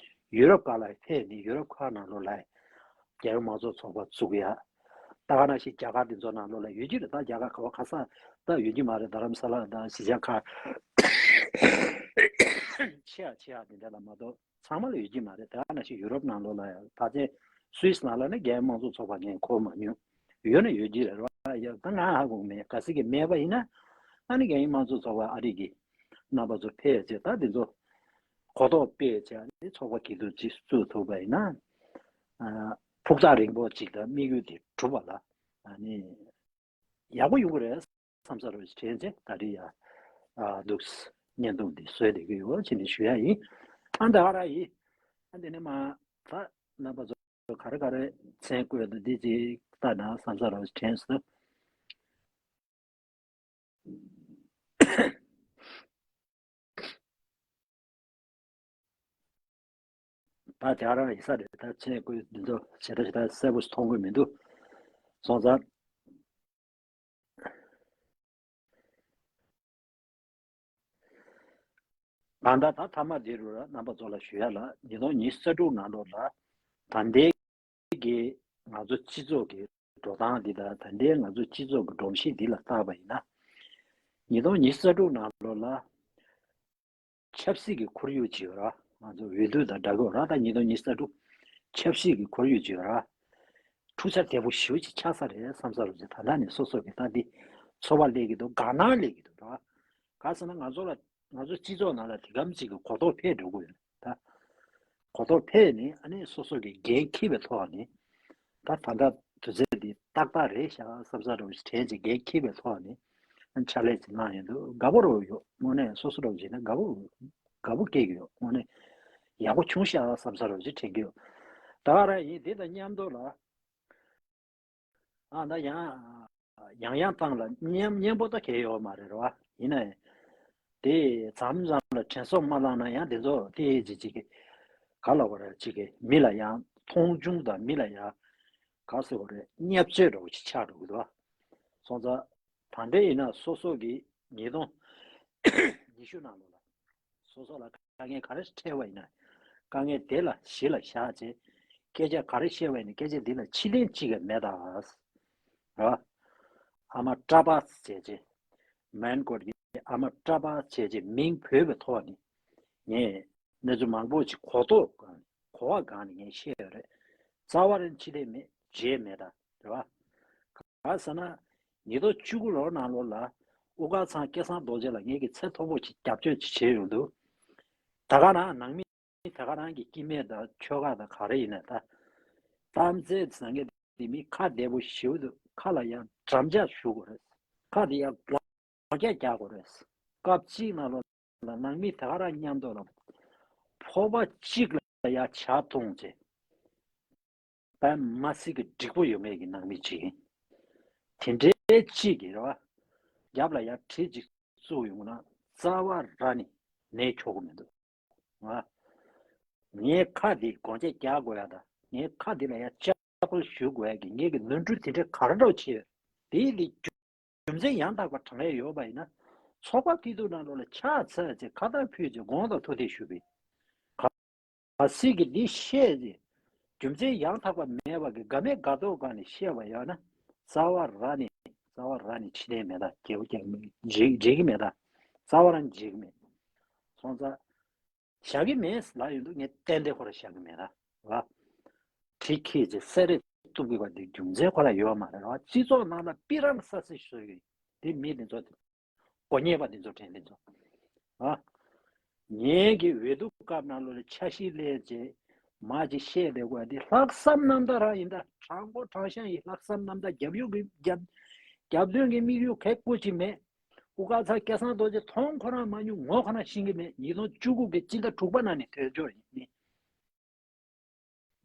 ཡུ་རོབ་ག་ལ་ཕེབས་ནས་ཡུ་རོབ་ཁག་ནང་ལོགས་ལ་རྒྱལ་ཡོངས་དམངས་གཙོ་ཚོགས་པ་བཙུགས་ཡ། ད་ག་ནང་བཞིན་རྒྱ་གར་འདི་ཚོ་ནང་ལོགས་ལ་ཡོད་ཀྱི་རེད། ད་རྒྱ་གར་ག་བ་ག་ས་ད་ཡོད་ཀྱི་མ་རེད། རྡ་རམ་ས་ལ་དང་གཞིས་ཆགས་ཁག་ཆེ་ཡ་ཆེ་ཡ་དེ་འདྲ་ལ་མ་གཏོགས་ཚང་མ་ལ་ཡོད་ཀྱི་མ་རེད། ད་ག་ནང་བཞིན་ཡུ་རོབ་ནང་ལོགས་ལ་ཡང་ཕལ་ཆེར་སུད་སི་ནང་ལ་ནི་རྒྱལ་ཡོངས་དམངས་གཙོ་ཚོགས་པ་ངས་གོ་མ་མྱོང་། ཡོད་ན་ཡོད་ཀྱི་རེད་བ། ཡ་ད་ང་ཧ་གོ་མེད། གལ་སྲིད་ཀྱི་མེད་པ་ཡིན་ན་ཨ་ནི་རྒྱལ་ཡོངས་དམངས་གཙོ་ཚོགས་པ་ཨ་རི་གི་རྣམ་པ་ཚོ་ཕེབས་བྱས་ད་འདི་ཚོ་གོ་རྟོགས་སྤེལ་བྱས་ནས་ཚོགས་པ་སྐྱིད་སྡུག་ཅིག་བཙུགས་ཐུབ་པ་ཡིན་ན། ཨ་ཕུགས་ཐག་རིང་པོ་ཅིག་དང་དམིགས་ཡུལ་དེ་གྲུབ་པ་ལ་ཨ་ནི་ཡག་པོ་ཡོང་གི་རེད་བསམ་ས་རུ་དྲན་ཚེ་ད་རེས་ཡ་ཨ་འདུག་བརྙན་ཐུང་འདི་བཟོས་བསྡད་ཀྱི་ཡོད་ཅེས་ནས་ཞུ་ཡ་ཡིན། ཨ་འདི་ཨ་ར་ཡིན། ཨ་འདི་ནས་མ་ད་རྣམ་པ་ཚོ་ག་རེ་ག་རེ་མཚན་བཀོད་འདུག་འདི་ཅིག་ལྟ་ན་བསམ་ས་རུ་དྲན་སོང་། ད་དེ་རང་ཡིན་ས་རེད། ད་ཆེན་ཀུན་འདི་ཚོ་ཞེ་དྲག་ཞེ་དྲག་གསལ་པོ་ཞིག་མཐོང་གི་མི་འདུག་སོང་ཙང་། གང་ལྟར་ད་མཐའ་མ་འདི་རུ་ར་རྣམ་པ་ཚོ་ལ་ཞུ་ཡ་ལ་ཉིས་སྟོང་ཉི་ཤུ་རྩ་དྲུག་ནང་ལོགས་ལ་ད་ལྟའི་གི་ང་ཚོ་སྤྱི་ཚོགས་ཀྱི་འགྲོ་སྟངས་འདི་དང་ད་ལྟའི་ང་ཚོ་སྤྱི་ཚོགས་ཀྱི་སྒྲོམ་གཞི་འདི་ལ་བལྟས་པ་ཡིན་ན། ཉིས་སྟོང་ཉི་ཤུ་རྩ་དྲུག་ནང་ལོགས་ལ་ཆབ་སྲིད་ཀྱི་ཁོར་ཡུག་ཅིག་ཡོད་ར། ང་ཚོ་འོས་བསྡུ་དང་འདྲ་གི་ཡོད་ར། ད་ཉིས་སྟོང་ཉི་ཤུ་རྩ་དྲུག་ཆབ་སྲིད་ཀྱི་ཁོར་ཡུག་ཅིག་ཡོད་ར། འཁྲུག་ཆ་དོད་པོ་ཞེ་པོ་ཅིག་ཆགས་ས་རེད་བསམ་ས་རུ་ཅིག་ད་ལྟ་ནས་སོ་སོ་གི་ད་འདི་ཚོར་བ་སླེབས་ཀྱི་འདུག་དགའ་སྣང་སླེབས་ཀྱི་འདུག་ར། ག་ཟེར་ན་ང་ཚོ་ལ་ང་ཚོ་སྤྱི་ཚོགས་ནང་ལ་དེ་གམ་ཅིག་གི་གོ་རྟོགས་འཕེལ་འགྲོ་གི་ཡོད་རེད་ད། གོ་རྟོགས་འཕེལ་ནས་ཨ་ནི་སོ་སོ་གི་འགན་འཁྱེར་བའི་ཐོག་ནས་ད་ད་ལྟ་དུས་ཚོད་འདི་ཏག་ཏག་རེད་ཤག་བསམ་ས་རུ་དྲན་ཅིག་འགན་འཁྱེར་བའི་ཐོག་ནས་ཨ་ཕྱག་ལས་ཅིག་གནང་ཡོང་དུས་དགའ་པོ་རུ་ཡོད། དངོས་གནས་སོ་སོ་རུ་བྱས་ན་དགའ་པོ་དགའ་པོ་སྐྱེ་གི་ཡོད། དངོས་གནས་ཡག་པོ་བྱུང་ཤག་བསམ་ས་རུ་ཅིག་དྲན་གི་ཡོད། ད་ག་རང་ཡིན། དེ་དང་མཉམ་དུ་ལ། ཨ་ད་ཡང་ཡང་ཡང་བཏང་ལ་སྙན་སྙན་པོ་ད་གས་ཡོད་མ་རེད་ར་བ། ཡིན་ནའི་དེ་མཚམས་མཚམས་ལ་དྲན་གསོ་མ་བཏང་ན་ཡང་དེ་ཚོ་དེ་ཅི་ཅི་གི་ག་ལ་བ་ར་ཅི་གི་མི་ལ་ཡང་མཐོང་ཆུང་དང་མི་ལ་ཡང་ག་ཟེར་བ་རེད། བརྙས་བཅོས་འདྲ་བོ་ཅིག་ཆགས་འགྲོ་གི་འདུག་སོང་ཙང་ད་འདྲ་ཡིན་ན་སོ་སོ་གི་ཉིས་སྟོང་ཉི་ཤུ་ནང་ལོགས་ལ། སོ་སོ་ལ་དཀའ་ངལ་ག་རེ་འཕྲད་པ་ཡིན་ན། དཀའ་ངལ་དེ་ལ་གཞི་ལ་བཞག་བྱས། སྐད་ཆ་ག་རེ་བཤད་པ་ཡིན་ན་སྐད་ཆ་འདི་ལ་ཕྱིར་ལན་གཅིག་ཀྱང་མེད་ད། ར། ཨ་མ་ཀྲ་པ་བྱས་བྱས། མན་གོ་ཏི་ཨ་མ་ཀྲ་པ་བྱས་བྱས་མིང་བོས་པའི་ཐོག་ནས། ངས་གནས་ཚུལ་མང་པོ་ཅིག་གོ་རྟོགས་སྒང་ནས་གོ་བ་སྒང་ནས་ངས་བཤད་ཡོད་རེད། རྩ་བ་རང་ཕྱིར་ལན་མེད་བརྗེད་མེད་ད། རེད་བ། ག་ཟེར་ན། ཉིས་སྟོང་བཅུ་དགུ་ལོ་ནང་ལོགས་ལ་དབུ་དཀར་ཚང་སྐལ་བཟང་རྡོ་རྗེ་ལ་ངེད་ཀྱིས་ཚད་མཐོ་པོ་ཅིག་རྒྱབ་སྐྱོར་ཅིག་བྱས་ཡོང་དུས། ད་ག་རང་ནང་མི་ད་ག་རང་གི་སྐྱེ་དམན་དང་ཆོལ་ཁ་དང་ག་རེ་ཡིན་ན་ད། གཏམ་ཚེ་ཟང་ངེ་དེ་མི་ཁ་བདེ་པོ་ཞེ་པོ་འདུག་ཁ་ལ་ཡང་འགྲམ་ལྕག་གཞུ་དགོས་རེད། ཁ་དེ་ཡང་སྒོ་རྒྱག་རྒྱག་དགོས་རེད། སྐབས་གཅིག་ནང་ལོགས་ལ་ནང་མི་ད་ག་རང་མཉམ་དུ་ལ་ཕོར་པ་གཅིག་ལ་ཡང་ཇ་འཐུང་བྱས། པད་མ་སྲིད་ཀྱི་འགྲིག་པོ་ཡོད་མེད་ཀྱི་ནང་མི་གཅིག་ཡིན། དེ་འདྲའི་གཅིག་གིས་རེད་བ། རྒྱབ་ལ་ཡར་གྲི་གཅིག་བཙུགས་ཡོང་ན་རྩ་བ་ར་ནས་ནད་ཁྱོག་གི་མི་འདུག་ང་། ངའི་ཁ་འདི་སྒོ་ལྕགས་རྒྱག་དགོས་ཡ་དང་ངའི་ཁ་འདི་ལ་ཡར་ལྕགས་པོ་གཞུ་དགོས་ཡ་གི་ངེད་ཀྱི་ནོར་འཁྲུལ་དེ་འདྲ་ག་རེ་འདྲ་བྱས་ཡོད། དེའི་ལས་རྒྱུ་རྒྱུ་མཚན་ཡང་དག་པ་དྲངས་ཡས་ཡོད་པ་ཡིན་ན། ཚོགས་པ་སྐྱིད་སྡུག་ནང་ལོགས་ལ་ཕྱག་འཚལ་བྱས་ཁ་བཏགས་ཕུལ་བྱས་དགོངས་དག་ཐུགས་བདེ་ཞུ་བའི། ག་སྲིད་ཀྱི་འདི་བཤད་ཅེས། རྒྱུ་མཚན་ཡང་དག་པ་མེད་པ་གི་དགའ་མེད་དགའ་མདོག་སྒང་ནས་བཤད་པ་ཡོད་ན། རྩ་བ་ར་ནས་ བ་ར་ནི་ཕྱི་ལྡན་མེད་ད། རྒྱལ་པོ་རྒྱལ་མེད་བརྗེད་བརྗེད་ཀྱི་མེད་ད། རྩ་བ་ར་ནི་བརྗེད་ཀྱི་མེད། སོང་ཙང་བཞག་གི་མེད་ལབ་ཡོང་དུས་ངས་ཏན་ཏན་ཁོ་ར་བཞག་གི་མེད་ད། བ། གྲི་ཁྱེར་བྱས་སེ་རེ་གཏུབ་དགོས་པ་འདི་རྒྱུ་མཚན་ཁོ་ར་ཡོད་མ་རེད་བ། སྤྱི་ཚོགས་ནང་ལ་པི་རང་ས་སི་བཟོས་ཡོད། འདི་མི་འདི་ཚོ་གོ་ཉེས་པ་འདི་ཚོ་དྲན་འདི་ཚོ། ཨ། ངེད་ཀྱི་འོས་བསྡུ་སྐབས་ནང་ལོགས་ལ་འཆར་གཞི་ལས་བྱེད་མ་ཅིག་བཤད་བསྡད་དགོས་འདི་ལྷག་བསམ་རྣམ་དག་རང་ཡིན་ད། དྲང་པོ་དྲང་གཞག་ཡིན། ལྷག་བསམ་རྣམ་དག་རྒྱབ་ཡོད་ཀྱི་རྒྱབ་རྒྱབ་དོན་གྱི་དམིགས་ཡུལ་གལ་ཀོ་ཅིག་མེད། དབུ་དཀར་ཚ་སྐལ་བཟང་རྡོ་རྗེ་མཐོང་ཁོ་རང་མ་མྱོང་། ངོ་ཁོ་རང་ཤེས་ཀྱི་མེད། ཉིས་སྟོང་བཅུ་དགུ་གི་སྤྱི་ཟླ་དྲུག་པ་ནང་ནས་ཐོས་འབྱོར་ཡིན།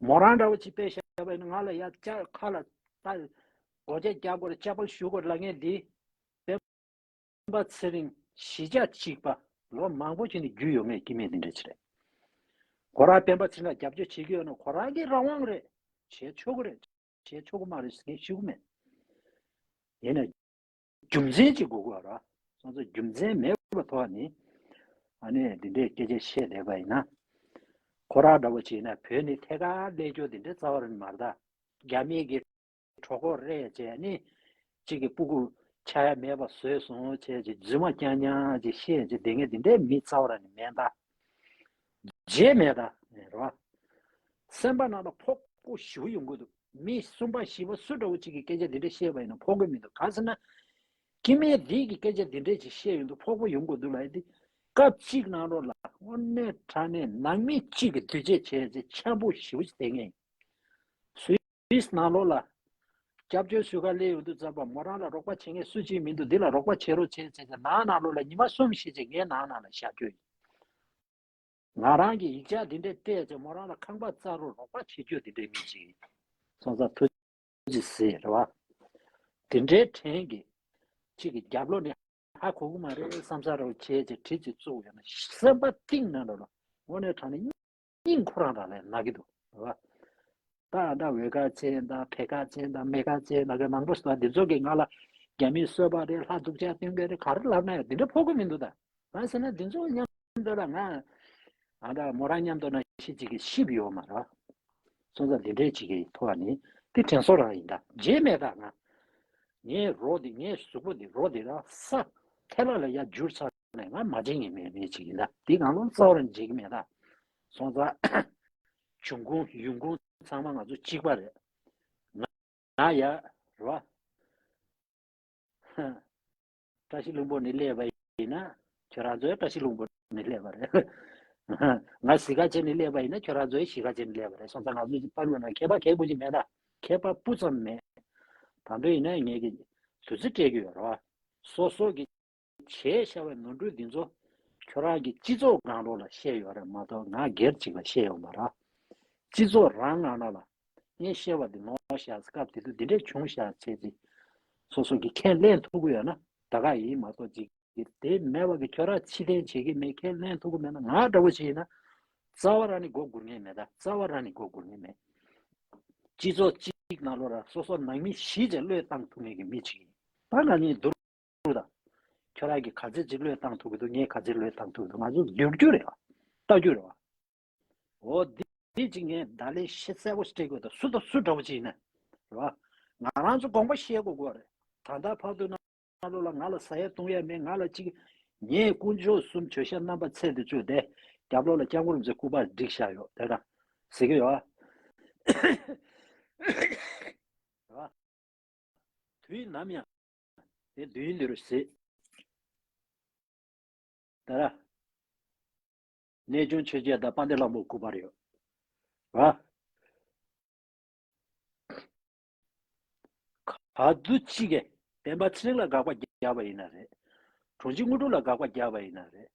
མོ་རང་འདྲ་བོ་ཅིག་དཔེ་བཞག་པ་ཡིན་ན་ང་ལ་ཡ་ལྕགས་ཁ་ལ་ད་སྒོ་ལྕགས་རྒྱག་དགོས་རེད། ལྕགས་པར་གཞུ་དགོས་རེད་ལབ་མཁན་འདི། སྤེན་པ་ཚེ་རིང་བཞི་ཆ་གཅིག་པ་ལོ་མང་པོ་ཅིག་ནས་རྒྱུས་ཡོད་མཁན་སྐྱེ་དམན་འདི་འདྲ་ཅིག་རེད། ཁོ་རང་སྤེན་པ་ཚེ་རིང་ལ་རྒྱབ་སྐྱོར་བྱེད་ཀྱི་ཡོད་ན་ཁོ་རང་གི་རང་དབང་རེད། བྱེད་ཆོག་གི་རེད། བྱེད་ཆོག་གི་མ་རེད་ཟེར་མཁན་ཞིག་མེད། ཡིན་ན། རྒྱུ་མཚན་ཅིག་དགོས་ཀྱི་རེད། སོང་ཙང་རྒྱུ་མཚན་མེད་པ་ཐོག་ནས་ཨ་ནི་འདི་འདྲའི་སྐད་ཆ་བཤད་བསྡད་པ་ཡིན་ན། ཁོ་རང་འདྲ་བོ་བྱས་ན་བོད་ནས་ཐད་ཀར་སླེབས་རྒྱུ་འདི་འདྲའི་རྩ་བ་རང་མ་རེད་ད། རྒྱ་མི་གི་གྲོད་ཁོག་རེད་བྱས་ནས་གཅིག་གི་སྤུ་གུ་ཆགས་ཡ་མེད་པ་བཟོས་སོང་བྱས་ཅིག་རྫུན་མ་རྐྱང་རྐྱང་ཅིག་བཤད་ཅིག་བསྡད་མཁན་འདི་འདྲའི་མི་རྩ་བ་རང་ནས་མེད་ད། རྗེས་མེད་ད། རེད་བ། སེམས་པ་ནང་ལ་ཕོག་པོ་ཞེ་པོ་ཡོང་གི་འདུག་མི་གསུམ་པ་བཞི་པ་སུ་འདྲ་བོ་གཅིག་གིས་སྐད་ཆ་འདི་འདྲ་བཤད་པ་ཡིན་ན་ཕོག་གི་མི་འདུག་གང་ཟེར་ན། སྐྱེ་དམན་འདི་གིས་སྐད་ཆ་འདི་འདྲ་ཅིག་བཤད་ཡོང་དུས་ཕོག་པོ་ཡོང་གི་འདུག་ལབ་ཡ་འདི། སྐབས་གཅིག་ནང་ལོགས་ལ་དངོས་གནས་དྲང་གནས་ནང་མི་གཅིག་གི་འདུས་བྱས་བྱས་ཚེ་འཆམ་པོ་ཞེ་པོ་ཅིག་བསྡད་མཁན་ཡིན། སུད་སི་ནང་ལོགས་ལ་སྐྱབས་བཅོལ་ཟུར་ཁ་སླེབས་ཡོང་དུས་ཙམ་པ་མོ་རང་ལ་རོགས་པ་བྱེད་མཁན་སུ་གཅིག་མི་འདུག་འདི་ལ་རོགས་པ་བྱེད་རོགས་བྱེད་ཟེར་ཚེ་ནང་ནང་ལོགས་ལ་ཉི་མ་གསུམ་བཞི་ཅིག་ངའི་ནང་ནང་ལ་བཞག་རྒྱུ་ཡིན། ང་རང་གིས་ཡིག་ཆ་འདི་འདྲས་སྤྲད་ཚེ་མོ་རང་ལ་ཁང་པ་བཙག་རོགས་རོགས་པ་བྱེད་རྒྱུ་འདི་འདྲས་མི་ཅིག་ཡིན། སོང་ཙང་ཐུགས་རྗེ་ཆེ་རེད་བ། དེ་འདྲའི་དྲན་གྱི་གཅིག་གི་རྒྱབ་ལོགས་ནས་ཧ་གོ་གི་མ་རེད་བསམ་ས་རོགས་བྱས་ཚེ་གྲི་ཅིག་བཙུགས་ཡོད་ན་སེམས་པ་གཏིང་ནང་ལོགས་ལ་དངོས་གནས་དྲང་གནས་སྙིང་ཁོ་རང་རང་ལས་ན་གི་འདུག་རེད་བ། ད་ཨ་ད་འོས་ཁ་ཆེན་དང་ཕལ་ཁ་ཆེན་དང་མེད་ཁ་ཆེན་ལབ་མཁན་མང་པོ་ཞིག་འདུག་འདི་ཚོ་གིས་ང་ལ་རྒྱ་མིས་གསོད་པ་རེད། ལྷ་སྡུག་ཅག་སྟོན་མཁན་རེད། ག་རེ་ལབ་ན་ཡང་འདི་འདྲ་ཕོག་གི་མི་འདུག་ད་གང་ཟེར་ན་འདི་ཚོ་མཉམ་དུ་ལ་ང་ཨ་ད་མོ་རང་མཉམ་དུ་ན་ཤི་ཅིག་གི་ཤི་བ་ཡོད་མ་རེད། སོང་ཙང་འདི་འདྲའི་ཅིག་གི་ཐོག་ནས་དེ་དྲན་གསོ་རང་ཡིན། ད་རྗེས་མེད་ད་ང་ངའི་རོ་འདི་ངའི་གཟུགས་པོ་འདི་རོ་འདི་ར་ས་ཐལ་ལ་ལ་ཡ་འགྱུར་ཚར་ནས་ང་མ་བརྗེད་མཁན་མེད་མེད་ཅིག་ཡིན། ད་འདི་གང་ལོ་རྩ་བ་རང་བརྗེད་ཀྱི་མེད་ད། སོང་ཙང་། འབྱུང་ཁུངས་ཡོང་ཁུངས་ཚང་མ་ང་ཚོ་གཅིག་པ་རེད། ང་ང་ཡ་རེད་བ། བཀྲ་ཤིས་ལྷུན་པོ་ནས་སླེབས་པ་ཡིན་ན་ཁྱོད་རང་ཚོ་བཀྲ་ཤིས་ལྷུན་པོ་ནས་སླེབས་པ་རེད། ང་གཞིས་ཀ་རྩེ་ནས་སླེབས་པ་ཡིན་ན་ཁྱོད་རང་ཚོ་གཞིས་ཀ་རྩེ་ནས་སླེབས་པ་རེད། སོང་ཙང་ང་ཚོ་གཅིག་པ་ལོ་ན་ཁྱད་པར་གལ་པོ་ཅིག་མེད་ད། ཁྱད་པར་སྤུ་ཙམ་མེད། ད་དུང་ཡིན་ན་ངེད་ཀྱི་དུས་ཚོད་སྤྲད་ཀྱི་ཡོད་རེད་བ། སོ་སོ་གི་བྱས་བཞག་པའི་ནོར་འཁྲུལ་འདི་ཚོ་ཁྱོད་རང་གི་སྤྱི་ཚོགས་སྒང་ལོགས་ལ་བཤད་ཡོད་རེད་མ་གཏོགས་ང་སྒེར་གཅིག་ལ་བཤད་ཡོད་མ་རེད། སྤྱི་ཚོགས་རང་ནང་ལོགས་ལ་ངས་བཤད་པ་འདི་ནོར་ཤག་སྐབས་དེ་དུས་འདི་འདྲས་བྱུང་ཤག་བྱས་ཚེ་སོ་སོ་གི་ཁས་ལེན་ཐུབ་ཀྱི་ཡོད་ན་ད་ག་ཡིན་མ་གཏོགས་ཅིག་གི་དེ་མེད་པ་གི་ཁྱོད་རང་ཕྱི་བསྟན་བྱེད་ཀྱི་མེད། ཁས་ལེན་ཐུབ་ཀྱི་མེད་ན་ང་འདྲ་བོ་ཞིག་ཡིན་ན་རྩ་བ་རང་ནས་མགོ་སྒུར་མཁན་མེད། ད་རྩ་བ་རང་ནས་མགོ་སྒུར་མཁན་མེད། སྤྱི་ཚོགས་གཅིག་ནང་ལོགས་ལ་སོ་སོ་ནང་མི་བཞི་ཅིག་བློས་བཏང་ཐུབ་མཁན་གྱི་མི་ཅིག་ཡིན། ད་ང་གཉིས་བསྡུར་དང་། ཁྱོད་རང་གིས་ག་ཚོད་ཅིག་བློས་བཏང་ཐུབ་ཀྱི་འདུག་ངས་ག་ཚོད་བློས་བཏང་ཐུབ་ཀྱི་འདུག་ང་ཚོ་བསྡུར་རྒྱུ་རེད་བ། ལྟ་རྒྱུ་རེད་བ། འོ་འདི་འདི་ཅིག་ངས་ད་ལན་ཤེས་གསལ་པོ་སྤྲད་དགོས་ད། སུ་དང་སུ་འདྲ་བོ་ཅིག་ཡིན་ན་རེད་བ། ང་རང་ཚོ་དགོངས་པ་བཞེས་དགོས་དགོས་རེད། ད་ལྟ་བར་དུ་ནང་ལོགས་ལ་ང་ལ་ཟ་ཡ་བཏུང་ཡ་མེད། ང་ལ་ཅིག་ངས་དཀོན་མཆོག་གསུམ་བྱོས་ཤ་རྣམ་པ་ཚད་དུ་བཅུག་སྟེ་རྒྱབ་ལོགས་ལ་སྐྱབས་མགོན་རིན་པོ་ཆེ་སྐུ་པར་བསྒྲིགས་བཞག་ཡོད་དེ་འདྲ་ཟེར་གྱི་ཡོད་བ། དུས་ནམ་ཡང་དེ་དུས་འདིར་གཟིགས། ད་ར། གནས་ཆུང་ཆོས་རྒྱལ་དང་དཔལ་ལྡན་ལྷ་མོ་སྐུ་པར་ཡོད། བ། ག་དུས་གཅིག་གིས་སྤེན་པ་ཚེ་རིང་ལ་དགག་པ་བརྒྱབ་པ་ཡིན་ན་རེད། དྲུང་ཆེ་དངོས་གྲུབ་ལ་དགག་པ་བརྒྱབ་པ་ཡིན་ན་རེད།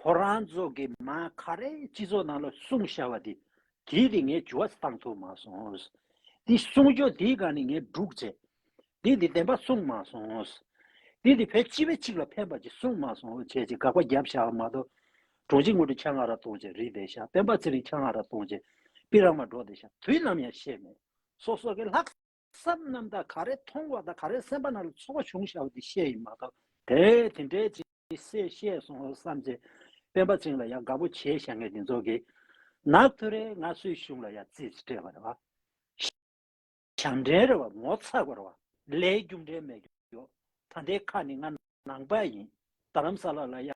ཁོ་རང་ཚོ་གིས་མ་ག་རེ་སྤྱི་ཚོགས་ནང་ལ་གསུངས་བཞག་པ་དེ། དེ་དེ་ངས་འགྱུར་བ་བཏང་ཐུབ་མ་སོང་། དེ་གསུང་ཆོས་དེའི་སྒང་ནས་ངས་སྒྲུག་བྱས། དེ་དེ་བདེན་པ་གསུངས་མ་སོང་། དེ་དེ་བོད་སྤྱི་པའི་གཅིག་ལ་ཕན་པ་ཅིག་གསུངས་མ་སོང་བྱས་ཅིག་དགག་པ་བརྒྱབ་བཞག་པ་མ་གཏོགས། དྲུང་ཆེ་དངོས་གྲུབ་ཆང་ང་ར་གཏོང་བྱས་རིལ་བསྡད་བཞག་སྤེན་པ་ཚེ་རིང་ཆང་ང་ར་གཏོང་བྱས་པི་ར་མ་འགྲོ་བསྡད་བཞག་དུས་ནམ་ཡང་བཤད་མེད། སོ་སོ་གི་ལྷག་བསམ་རྣམ་དག་ག་རེ་མཐོང་བ་དང་ག་རེ་སེམས་པ་ནང་ལ་ཚོར་བ་བྱུང་བཞག་པ་དེ་བཤད་ཡིན་མ་གཏོགས། དེ་དེ་འདྲའི་ཅིག་སེ་བཤད་སོང་བསམ་བྱས་སྤེན་པ་ཚེ་རིང་ལ་ཡང་དགའ་པོ་བྱས་བཞག་མཁན་དེ་ཚོ་གིས་ནག་ཐོ་རེ་ང་སུའི་གཞུང་ལ་ཡང་རྩིས་སྤྲད་པ་རེད་བ། ཞབས་འདྲེན་རེད་བ། ངོ་ཚ་དགོས་རེད་བ། ལས་རྒྱུ་འབྲས་མེད་རྒྱུ། ད་ལྟའི་ཁ་ནས་ང་ནང་པ་ཡིན། རྡ་རམ་ས་ལ་ལ་ཡ་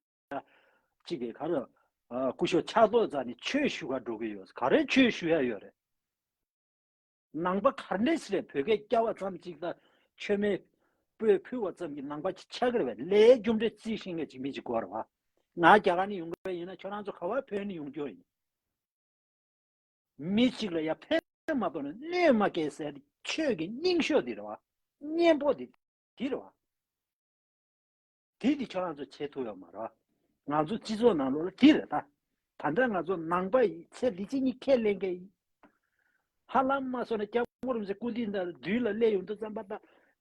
གཅིག་གི་ག་རེ། ཨ། སྐུ་ཞབས་ཕྱག་རྡོར་རྩ་ནས་ཆོས་ཞུ་ག་འགྲོ་གི་ཡོད། ག་རེ་ཆོས་ཞུ་ཡ་ཡོད་རེད། ནང་པ་ག་འདྲས་རེད། བོད་སྐད་རྐྱབ་པ་ཙམ་གཅིག་དང་མཆོད་མེ་སྤོས་ཕུལ་བ་ཙམ་གྱིས་ནང་པ་ཆགས་ཀྱི་རེད་པས། ལས་རྒྱུ་འབྲས་རྩིས་ཤེས་མཁན་ཅིག་མི་ཅིག་དགོས་རེད་པ། ང་རྒྱ་གར་ནས་ཡོང་གི་ཡིན་ན་ཁྱོད་རང་ཚོ་ག་པར་བོད་ནས་ཡོང་རྒྱུ་ཡིན། མི་གཅིག་ལ་ཡ་ཕན་མ་ཐོགས་ནས་གནོད་མ་སྐྱེལ་ཟེར་ཆོས་ཀྱི་སྙིང་ཤོས་འདི་རེད་པ། གཉེན་པོ་འདི་འདི་རེད་པ། དེ་འདི་ཁྱོད་རང་ཚོ་བྱེད་ཐུབ་ཡོད་མ་རེད་པ། ང་ཚོ་སྤྱི་ཚོགས་ནང་ལོགས་ལ་འདི་རེད་ད། ད་ལྟ་ང་ཚོ་ནང་པ་ཡིན་ཚེ་འདི་ཕྱི་གཉིས་ཁས་ལེན་མཁན་ཡིན། ཧ་ལམ་མ་སོང་ན་སྐྱབས་མགོན་རིན་པོ་ཆེ་སྐུ་དུས་ད་མདུན་ལ་སླེབས་ཡོང་དུས་ཙམ་པ་ད་